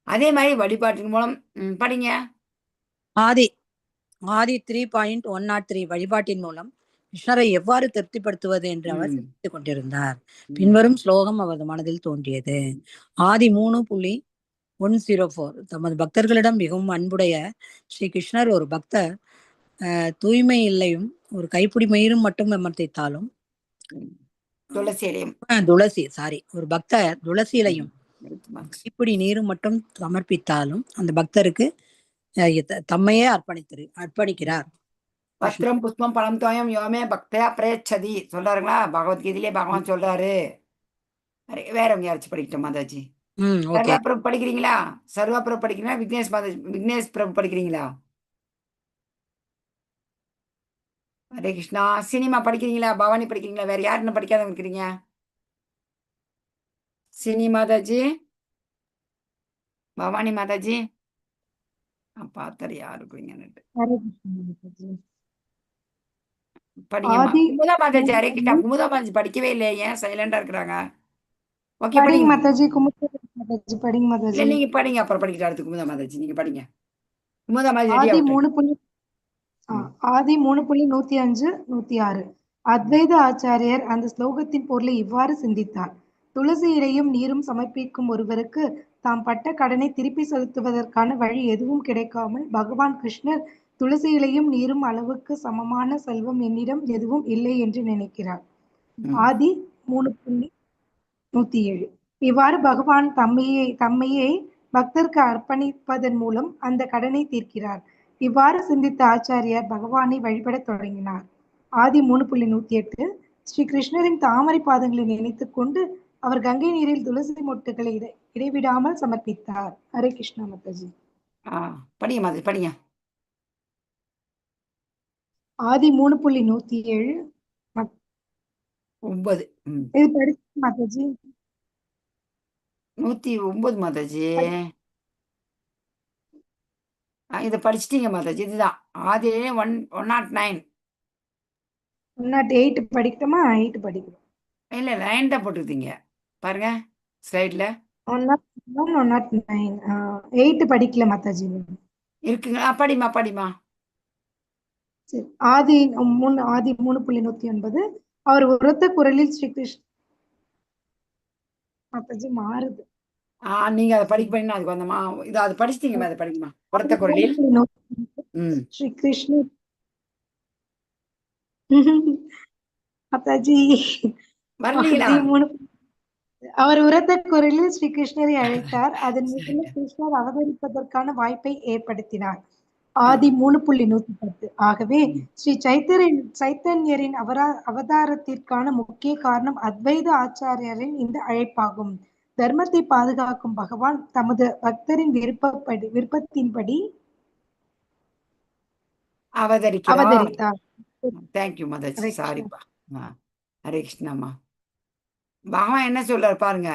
Speaker 1: அதே மாதிரி வழிபாட்டின் மூலம் படிங்க.
Speaker 2: ஆதி ஆதி 3.103. வழிபாட்டின் மூலம் கிருஷ்ணரை எவ்வாறு திருப்திப்படுத்துவது என்று அவர்
Speaker 1: ம்
Speaker 2: சிந்தித்துக் கொண்டிருந்தார்.
Speaker 1: ம்
Speaker 2: பின்வரும் ஸ்லோகம் அவரது மனதில் தோன்றியது. ஆதி 3.104. தமது பக்தர்களிடம் மிகவும் அன்புடைய ஸ்ரீ கிருஷ்ணர் ஒரு பக்தர் தூய்மை இல்லையும் ஒரு கைப்பிடி மயிரும் மட்டும் விமர்சித்தாலும்
Speaker 1: துளசி இலையும்
Speaker 2: துளசி சாரி ஒரு பக்தர் துளசி இலையும்
Speaker 1: ம்
Speaker 2: கைப்பிடி நீரும் மட்டும் சமர்ப்பித்தாலும் அந்த பக்தருக்கு தம்மையே அர்ப்பணிக்கிறார்.
Speaker 1: பத்திரம் புஷ்பம் பழம் தோயம் யோமே பக்தயா பிரயச்சதி சொல்றாருங்களா? பகவத்கீதையிலே பகவான் சொல்றாரு. வேறவங்க யாராச்சும் படிக்கட்டும் மாதாஜி.
Speaker 2: ஓகே.
Speaker 1: சர்வா பிரபு படிக்கிறீங்களா? சர்வா பிரபு படிக்கிறீங்களா? விக்னேஷ் மாதாஜி, விக்னேஷ் பிரபு படிக்கிறீங்களா? ஹரே கிருஷ்ணா. சினிமா படிக்கிறீங்களா? பவானி படிக்கிறீங்களா? வேற யார் இன்னும் படிக்காதவங்க இருக்கிறீங்க? சினி மாதாஜி, பவானி மாதாஜி, நான் பார்த்தாரு யார் இருக்கிறீங்கன்னு.
Speaker 4: ஹரே கிருஷ்ணா மாதாஜி.
Speaker 1: படிங்கம்மா.
Speaker 4: ஆதி
Speaker 1: குமுதா மாதாஜி,
Speaker 4: மூணு
Speaker 1: ஹரே கிருஷ்ணா.
Speaker 4: புள்ளி
Speaker 1: குமுதா மாதாஜி படிக்கவே இல்லை, ஏன் சைலண்டா இருக்கிறாங்க? ஓகே,
Speaker 4: படிங்க
Speaker 1: படிங்க.
Speaker 4: மாதாஜி. குமுதா மாதாஜி படிங்க
Speaker 1: இல்ல
Speaker 4: மாதாஜி.
Speaker 1: நீங்க படிங்க, அப்புறம் படிக்கிட்டு அடுத்து குமுதா மாதாஜி நீங்க படிங்க. குமுதா மாதாஜி ரெடி
Speaker 4: ஆதி
Speaker 1: ஆகட்டும்.
Speaker 4: 3 புள்ளி
Speaker 1: ம்.
Speaker 4: ஆதி 3.105 106. அத்வைத ஆச்சாரியர் அந்த ஸ்லோகத்தின் பொருளை இவ்வாறு சிந்தித்தார். துளசி இலையும் நீரும் சமர்ப்பிக்கும் ஒருவருக்கு தாம் பட்ட கடனை திருப்பி செலுத்துவதற்கான வழி எதுவும் கிடைக்காமல் பகவான் கிருஷ்ணர் துளசி இலையும் நீரும் அளவுக்கு சமமான செல்வம் என்னிடம் எதுவும் இல்லை என்று நினைக்கிறார்.
Speaker 1: ம்.
Speaker 4: ஆதி 3.107. இவ்வாறு பகவான் தம்மையே பக்தருக்கு அர்ப்பணிப்பதன் மூலம் அந்த கடனை தீர்க்கிறார். இவ்வாறு சிந்தித்த ஆச்சாரியார் பகவானை வழிபடத் தொடங்கினார். ஆதி 3.108. ஸ்ரீ கிருஷ்ணரின் தாமரை பாதங்களை நினைத்துக் கொண்டு அவர் கங்கை நீரில் துளசி மொட்டுகளை இடைவிடாமல் சமர்ப்பித்தார். ஹரே கிருஷ்ணா மாதாஜி.
Speaker 1: படிங்க மாதாஜி, படிங்க.
Speaker 4: ஆதி 3.107.
Speaker 1: 9.
Speaker 4: இது படிச்சு மாதாஜி.
Speaker 1: 109 மாதாஜி. இதை படிச்சிட்டீங்க மாதாஜி. இதுதான் ஆதி 109.
Speaker 4: 108 படிக்கட்டுமா? 8 படிக்கிறோம்.
Speaker 1: இல்லை, 9 தான் போட்டுருக்கீங்க பாருங்க ஸ்லைடில்.
Speaker 4: 101, 109. 8 படிக்கல மாதாஜி.
Speaker 1: இருக்குங்களா? படிமா படிமா.
Speaker 4: சரி. ஆதி 3, ஆதி 3.109. அவர் உரத்த குரலில் ஸ்ரீ கிருஷ்ண மாதாஜி மாறுது.
Speaker 1: நீங்க அதை படிக்க பண்ணினா அதுக்கு வந்தோமா? இது அது படிச்சிட்டீங்கம்மா, அதை படிக்குமா? உரத்த குரலில்
Speaker 4: ஸ்ரீ கிருஷ்ண மாதாஜி
Speaker 1: வரலீங்களா?
Speaker 4: அவர் உரத்த குரலில் ஸ்ரீ கிருஷ்ணரை அழைத்தார். அதன் மூலம் கிருஷ்ணர் அவதரிப்பதற்கான வாய்ப்பை ஏற்படுத்தினார். ஆதி 3.110. ஆகவே ஸ்ரீ சைத்தன்யரின் அவதாரத்திற்கான முக்கிய காரணம் அத்வைத ஆச்சாரியரின் இந்த அழைப்பாகும். தர்மத்தை பாதுகாக்கும் பகவான் தமது பக்தரின் விருப்பத்தின்படி அவதரித்தார்.
Speaker 1: Thank you Mataji. சாரிப்பா. ஹரே கிருஷ்ணாமா. பகவான் என்ன சொல்றாரு பாருங்க.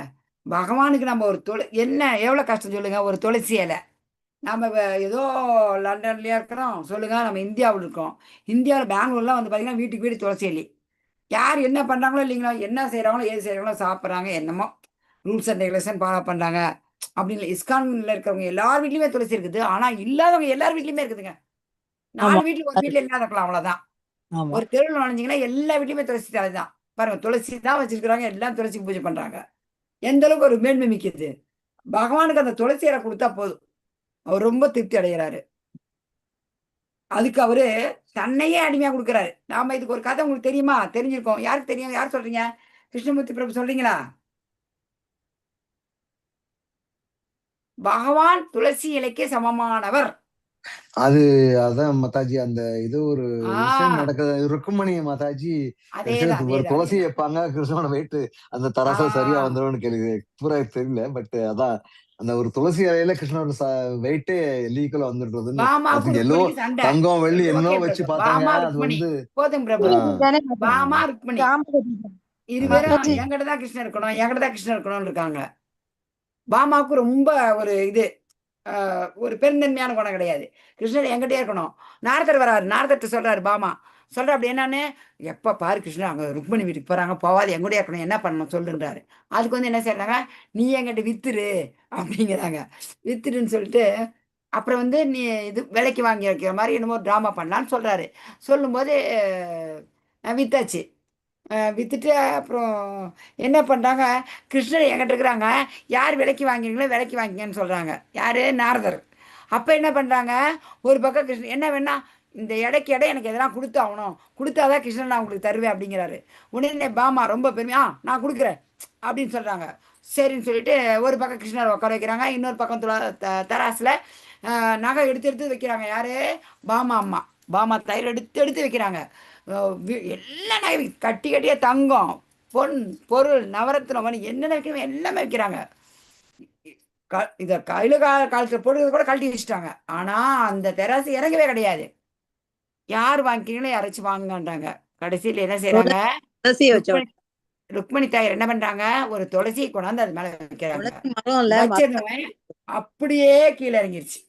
Speaker 1: பகவானுக்கு நம்ம ஒரு என்ன எவ்வளோ கஷ்டம் சொல்லுங்க. ஒரு துளசி இலை. நம்ம ஏதோ லண்டன்லயா இருக்கிறோம் சொல்லுங்க, நம்ம இந்தியாவில் இருக்கோம். இந்தியாவில் பெங்களூர்லாம் வந்து பார்த்தீங்கன்னா வீட்டுக்கு வீடு துளசி இலை. யார் என்ன பண்ணுறாங்களோ இல்லைங்களோ, என்ன செய்கிறாங்களோ ஏது செய்கிறாங்களோ சாப்பிட்றாங்க, என்னமோ ரூல்ஸ் அண்ட் ரெகுலேஷன் ஃபாலோ பண்ணுறாங்க அப்படின்னு. இஸ்கான்ல இருக்கிறவங்க எல்லார் வீட்லேயுமே துளசி இருக்குது. ஆனால் இல்லாதவங்க எல்லார் வீட்லேயுமே இருக்குதுங்க. 4 வீட்டில் ஒரு வீட்டில் இல்லாத இருக்கலாம், அவ்வளோதான். ஒரு தெருவில் நுழைஞ்சிங்கன்னா எல்லா வீட்லையுமே துளசி தழை தான் பாருங்க. துளசி தான் வச்சிருக்கிறாங்க, எல்லாம் துளசிக்கு பூஜை பண்றாங்க. எந்த அளவுக்கு ஒரு மேன்மை மிக்கது. பகவானுக்கு அந்த துளசி இலை கொடுத்தா போதும், அவர் ரொம்ப திருப்தி அடைகிறாரு. அதுக்கு அவரு தன்னையே அடிமையா கொடுக்குறாரு. நாம இதுக்கு ஒரு கதை உங்களுக்கு தெரியுமா? தெரிஞ்சிருக்கோம். யாருக்கு தெரியும்? யார் சொல்றீங்க? கிருஷ்ணமூர்த்தி பிரபு சொல்றீங்களா? பகவான் துளசி இலைக்கு சமமானவர்.
Speaker 8: அது அதான் மாதாஜி, அந்த இது ஒரு விஷயம் நடக்குது. ருக்குமணி மாதாஜி ஒரு துளசி வைப்பாங்க, கிருஷ்ணனோட வெயிட் அந்த தராசு சரியா வந்துடும் கேள்வி பூரா தெரியல. பட் அதான் அந்த ஒரு துளசி இலையில கிருஷ்ணனோட வெயிட்டே லீக்கல வந்துடுறதுன்னு எல்லோ தங்கம் வெள்ளி என்ன வச்சு பார்த்தாங்க. அது வந்து
Speaker 1: போதும் பிரபு. பாமா ருக்மணி இருவரும் என்கிட்ட தான் கிருஷ்ணன் இருக்கணும், என்கிட்ட தான் கிருஷ்ணன் இருக்கணும்னு இருக்காங்க. பாமாவுக்கு ரொம்ப ஒரு இது ஒரு பெருந்தன்மையான குணம் கிடையாது. கிருஷ்ணர் என்கிட்டயே இருக்கணும். நாரதர் வராரு, நாரதர்கிட்ட சொல்றாரு பாமா சொல்ற அப்படி என்னன்னு, எப்போ பாரு கிருஷ்ணர் அங்கே ருக்மணி வீட்டுக்கு போறாங்க, போவாது எங்கூடயே இருக்கணும், என்ன பண்ணணும் சொல்லுன்றாரு. அதுக்கு வந்து என்ன செய்றாங்க, நீ என்கிட்ட வித்துரு அப்படிங்கிறாங்க. வித்துருன்னு சொல்லிட்டு அப்புறம் வந்து நீ இது விலைக்கு வாங்கி வைக்கிற மாதிரி என்னமோ ட்ராமா பண்ணலான்னு சொல்றாரு. சொல்லும்போது வித்தாச்சு. வித்துட்டு அப்புறம் என்ன பண்ணுறாங்க, கிருஷ்ணர் என்கிட்ட இருக்கிறாங்க, யார் விலைக்கு வாங்கிறீங்களோ விலைக்கு வாங்கிங்கன்னு சொல்கிறாங்க. யார்? நாரதர். அப்போ என்ன பண்ணுறாங்க, ஒரு பக்கம் கிருஷ்ணன் என்ன வேணா இந்த இடைக்கு எடை எனக்கு எதனா கொடுத்தாகணும், கொடுத்தாதான் கிருஷ்ணன் நான் உங்களுக்கு தருவேன் அப்படிங்கிறாரு. உடனே பாமா ரொம்ப பெருமையா நான் கொடுக்குறேன் அப்படின்னு சொல்கிறாங்க. சரின்னு சொல்லிட்டு ஒரு பக்கம் கிருஷ்ணர் உட்கார வைக்கிறாங்க, இன்னொரு பக்கம் தராசில் நகை எடுத்து எடுத்து வைக்கிறாங்க. யார்? பாமா அம்மா. பாமா தயிர் எடுத்து எடுத்து வைக்கிறாங்க. எல்லாம் நகை கட்டி கட்டியாக தங்கம் பொன் பொருள் நவரத்னம் என்னென்ன வைக்கணுமோ எல்லாமே வைக்கிறாங்க. இதை கையில் காலத்தில் போடுறது கூட கழட்டி வச்சுட்டாங்க. ஆனால் அந்த தெராசு இறங்கவே கிடையாது. யார் வாங்கிக்கிறீங்களோ யாராச்சும் வாங்கன்றாங்க. கடைசியில் என்ன செய்யறாங்க, ருக்மணி தாயர் என்ன பண்றாங்க, ஒரு துளசியை கொண்டாந்து அது மேல வைக்கிறாங்க. வச்சிருந்தவன் அப்படியே கீழே இறங்கிருச்சு.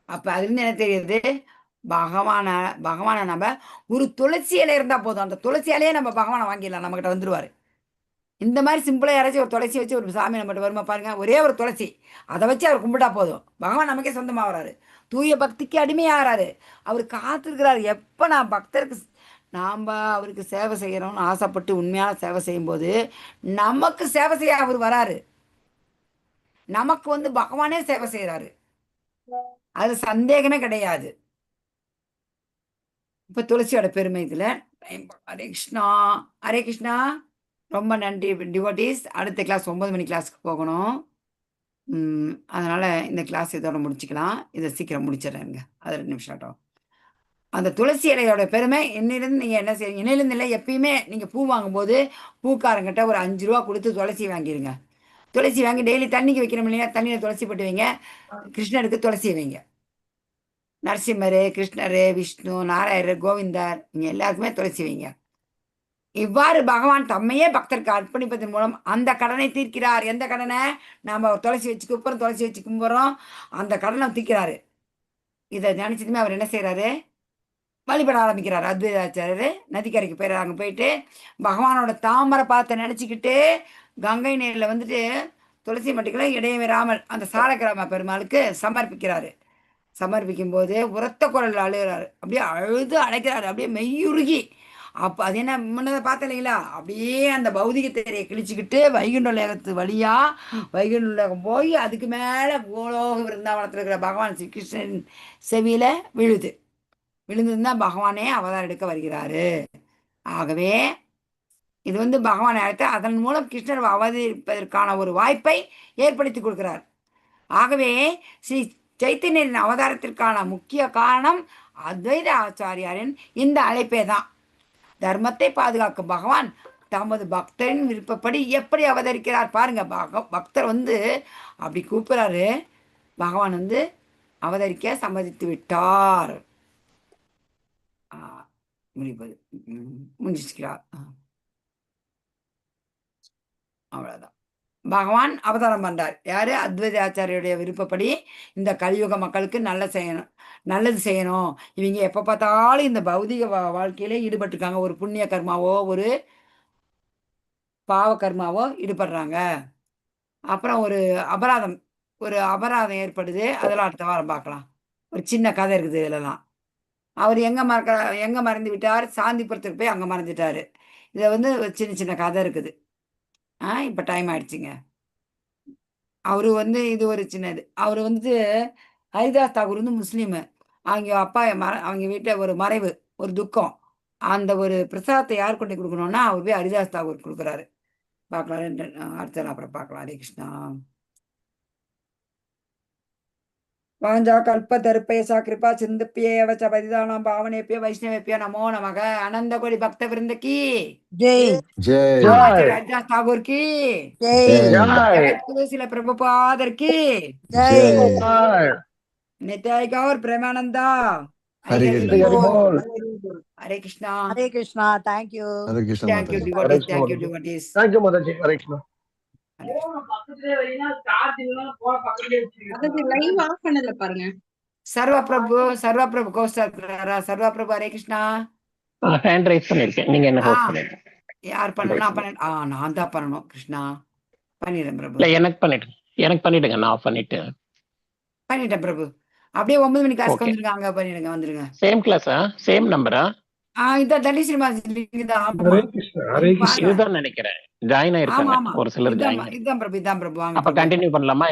Speaker 1: அப்ப அதுல இருந்து என்ன தெரியுது, பகவானை நம்ம ஒரு துளசி இலை இருந்தா போதும், அந்த துளசி இலையே நம்ம பகவானை வாங்கிடலாம், நம்ம கிட்ட வந்துருவாரு. இந்த மாதிரி சிம்பிளா யாராச்சும் ஒரு துளசி வச்சு ஒரு சாமி நம்மகிட்ட வருமா பாருங்க. ஒரே ஒரு துளசி அதை வச்சு அவர் கும்பிட்டா போதும், பகவான் நமக்கே சொந்தமாகறாரு. தூய பக்திக்கு அடிமையாகிறாரு. அவர் காத்திருக்கிறாரு, எப்போ நான் பக்தருக்கு நாம் அவருக்கு சேவை செய்யறோம்னு ஆசைப்பட்டு உண்மையான சேவை செய்யும்போது நமக்கு சேவை செய்ய அவர் வராரு. நமக்கு வந்து பகவானே சேவை செய்கிறாரு, அது சந்தேகமே கிடையாது. இப்போ துளசியோட பெருமை இதில். ஹரே கிருஷ்ணா, ஹரே கிருஷ்ணா. ரொம்ப நன்றி டிவோட்டீஸ். அடுத்த கிளாஸ் 9 மணி கிளாஸ்க்கு போகணும். அதனால் இந்த கிளாஸ் இதோட முடிச்சுக்கலாம். இதை சீக்கிரம் முடிச்சிடுறேங்க, அது 2 நிமிஷம் ஆட்டும். அந்த துளசி இலையோட பெருமை என்னிலிருந்து நீங்கள் என்ன செய்யுங்க, என்னிலிருந்து இல்லை, எப்பயுமே நீங்கள் பூ வாங்கும்போது பூக்காரங்கிட்ட ஒரு 5 ரூபா கொடுத்து துளசி வாங்கிடுங்க. துளசி வாங்கி டெய்லி தண்ணிக்கு வைக்கணும் இல்லையா, தண்ணியில் துளசி போட்டு வைங்க. கிருஷ்ணருக்கு துளசி வைங்க. நரசிம்மர், கிருஷ்ணர், விஷ்ணு, நாராயணர், கோவிந்தர், இவங்க எல்லாருக்குமே துளசி வைங்க. இவ்வாறு பகவான் தம்மையே பக்தருக்கு அர்ப்பணிப்பதன் மூலம் அந்த கடனை தீர்க்கிறார். எந்த கடனை? நாம் துளசி வச்சு கும்பிட்றோம், துளசி வச்சு கும்பிட்றோம், அந்த கடனை தீர்க்கிறாரு. இதை நினச்சதுமே அவர் என்ன செய்கிறாரு? வழிபட ஆரம்பிக்கிறார். அத்வைதாச்சாரியர் நதிக்கரைக்கு போயிடுறாங்க. அங்கே போயிட்டு பகவானோட தாமரை பாதத்தை நினச்சிக்கிட்டு கங்கை நீரில் வந்துட்டு துளசி மட்டிகளை இடையவிராமல் அந்த சாலக்கிராம பெருமாளுக்கு சமர்ப்பிக்கிறாரு. சமர்ப்பிக்கும் போது உரத்த குரல் அழுகிறாரு. அப்படியே அழுது அழைக்கிறாரு, அப்படியே மெய்யுருகி. அப்போ அது என்ன முன்னதை பார்த்தேன் இல்லைங்களா, அப்படியே அந்த பௌதிக திரையை கிழிச்சிக்கிட்டு வைகுண்ட லேகத்து வழியாக வைகுண்ட லேகம் போய் அதுக்கு மேலே கோலோக விருந்தாவனத்தில் இருக்கிற பகவான் ஸ்ரீ கிருஷ்ணன் செவியில் விழுது. விழுந்ததுன்னா பகவானே அவதாரம் எடுக்க வருகிறாரு. ஆகவே இது வந்து பகவானை அழைத்து அதன் மூலம் கிருஷ்ணர் அவதரிப்பதற்கான ஒரு வாய்ப்பை ஏற்படுத்தி கொடுக்கிறார். ஆகவே ஸ்ரீ சைத்தன்யரின் அவதாரத்திற்கான முக்கிய காரணம் அத்வைத ஆச்சாரியாரின் இந்த அழைப்பே தான். தர்மத்தை பாதுகாக்கும் பகவான் தமது பக்தரின் விருப்பப்படி எப்படி அவதரிக்கிறார் பாருங்க. பக்தர் வந்து அப்படி கூப்பிடுறாரு, பகவான் வந்து அவதரிக்க சம்மதித்து விட்டார். முடிப்பது முடிஞ்சிச்சுக்கிறார். அவ்வளோதான். பகவான் அவதாரம் பண்றார். யாரு? அத்வைத ஆச்சாரியுடைய விருப்பப்படி இந்த கலியுக மக்களுக்கு நல்ல செய்யணும், நல்லது செய்யணும். இவங்க எப்போ பார்த்தாலும் இந்த பௌதிக வாழ்க்கையிலே ஈடுபட்டிருக்காங்க. ஒரு புண்ணிய கர்மாவோ ஒரு பாவ கர்மாவோ ஈடுபடுறாங்க. அப்புறம் ஒரு அபராதம், ஒரு அபராதம் ஏற்படுது. அதெல்லாம் அடுத்த வாரம் பார்க்கலாம். ஒரு சின்ன கதை இருக்குது இதுலலாம். அவர் எங்கே எங்கே மறைந்து விட்டார்? சாந்திபுரத்துக்கு போய் அங்கே மறைஞ்சிட்டாரு. இதை வந்து ஒரு சின்ன சின்ன கதை இருக்குது. இப்போ டைம் ஆயிடுச்சுங்க. அவரு வந்து இது ஒரு சின்னது. அவர் வந்து ஹரிதாஸ் தாகூர் வந்து முஸ்லீமு. அவங்க அப்பா அவங்க வீட்டில் ஒரு மறைவு, ஒரு துக்கம். அந்த ஒரு பிரசாதத்தை யார் கொண்டு கொடுக்கணும்னா அவர் போய் ஹரிதாஸ் தாகூர் கொடுக்குறாரு. பார்க்கலாம், ரெண்டு அடுத்த அப்புறம் பார்க்கலாம். ஹரே கிருஷ்ணா. வாஞ்சா கல்ப தருப்பேசா கிருபா சிந்துப்பியேவ ச பதிதானாம் பாவனேப்பிய வைஷ்ணவேப்பிய நமோ நமக. அனந்த கோடி பக்த விருந்த கி
Speaker 2: ஜெய்.
Speaker 8: ஜெய்.
Speaker 3: ஜெய்.
Speaker 1: ஹரிதாஸ் தாகூர் கி
Speaker 2: ஜெய்.
Speaker 8: ஜெய்.
Speaker 3: ஜெய்.
Speaker 1: சில பிரபுபாதர் கி
Speaker 2: ஜெய்.
Speaker 8: ஜெய்.
Speaker 1: நித்யாய் கௌர் பிரேமானந்தா.
Speaker 8: ஹரி
Speaker 1: ஹரி
Speaker 8: ஹரி
Speaker 1: ஹரி
Speaker 8: போல்.
Speaker 3: போல்.
Speaker 1: Hare Krishna.
Speaker 2: Hare Krishna. Thank you.
Speaker 8: Hare Krishna
Speaker 1: thank you
Speaker 8: Mataji.
Speaker 3: Hare
Speaker 1: devotees, thank you
Speaker 3: Krishna.
Speaker 1: Devotees.
Speaker 9: Thank you Mataji. Hare Krishna.
Speaker 7: Mataji live off பண்ணல பாருங்க.
Speaker 1: சர்வ பிரபு, சர்வ பிரபு கோஸ்டா இருக்கிறாரா? சர்வ பிரபு ஹரே கிருஷ்ணா.
Speaker 5: ஹேண்ட் ரைஸ் பண்ணிருக்கேன், நீங்க என்ன
Speaker 1: ஆ
Speaker 5: ஹோஸ்ட் பண்ணிருக்கேன்.
Speaker 1: யார் பண்ணணும்? நான் பண்ண நான் தான் பண்ணணும். கிருஷ்ணா பண்ணிடுறேன் பிரபு.
Speaker 5: இல்ல எனக்கு பண்ணிடுங்க, எனக்கு பண்ணிடுங்க, நான் ஆஃப் பண்ணிட்டு
Speaker 1: பண்ணிட்டேன் பிரபு. அப்படியே 9 மணி கிளாஸ்க்கு
Speaker 5: ஓகே.
Speaker 1: வந்துருங்க, அங்க பண்ணிடுங்க, வந்துருங்க.
Speaker 5: சேம் கிளாஸா? சேம் நம்பரா?
Speaker 1: இதான் தள்ளி ஸ்ரீனிவாஸ் லிங்க் தான். ஆமா
Speaker 9: ஹரே கிருஷ்ணா. ஹரே கிருஷ்ணா.
Speaker 5: இதுதான் நினைக்கிறேன். ஜாயின்
Speaker 1: ஆமா
Speaker 5: ஆயிருக்காங்க
Speaker 1: ஆமா,
Speaker 5: ஒரு சிலர்
Speaker 1: இதான்
Speaker 5: ஜாயின்.
Speaker 1: இதுதான் பிரபு, இதான் பிரபு. வாங்க
Speaker 5: அப்ப
Speaker 1: பிரபு.
Speaker 5: கண்டினியூ பண்ணலாமா?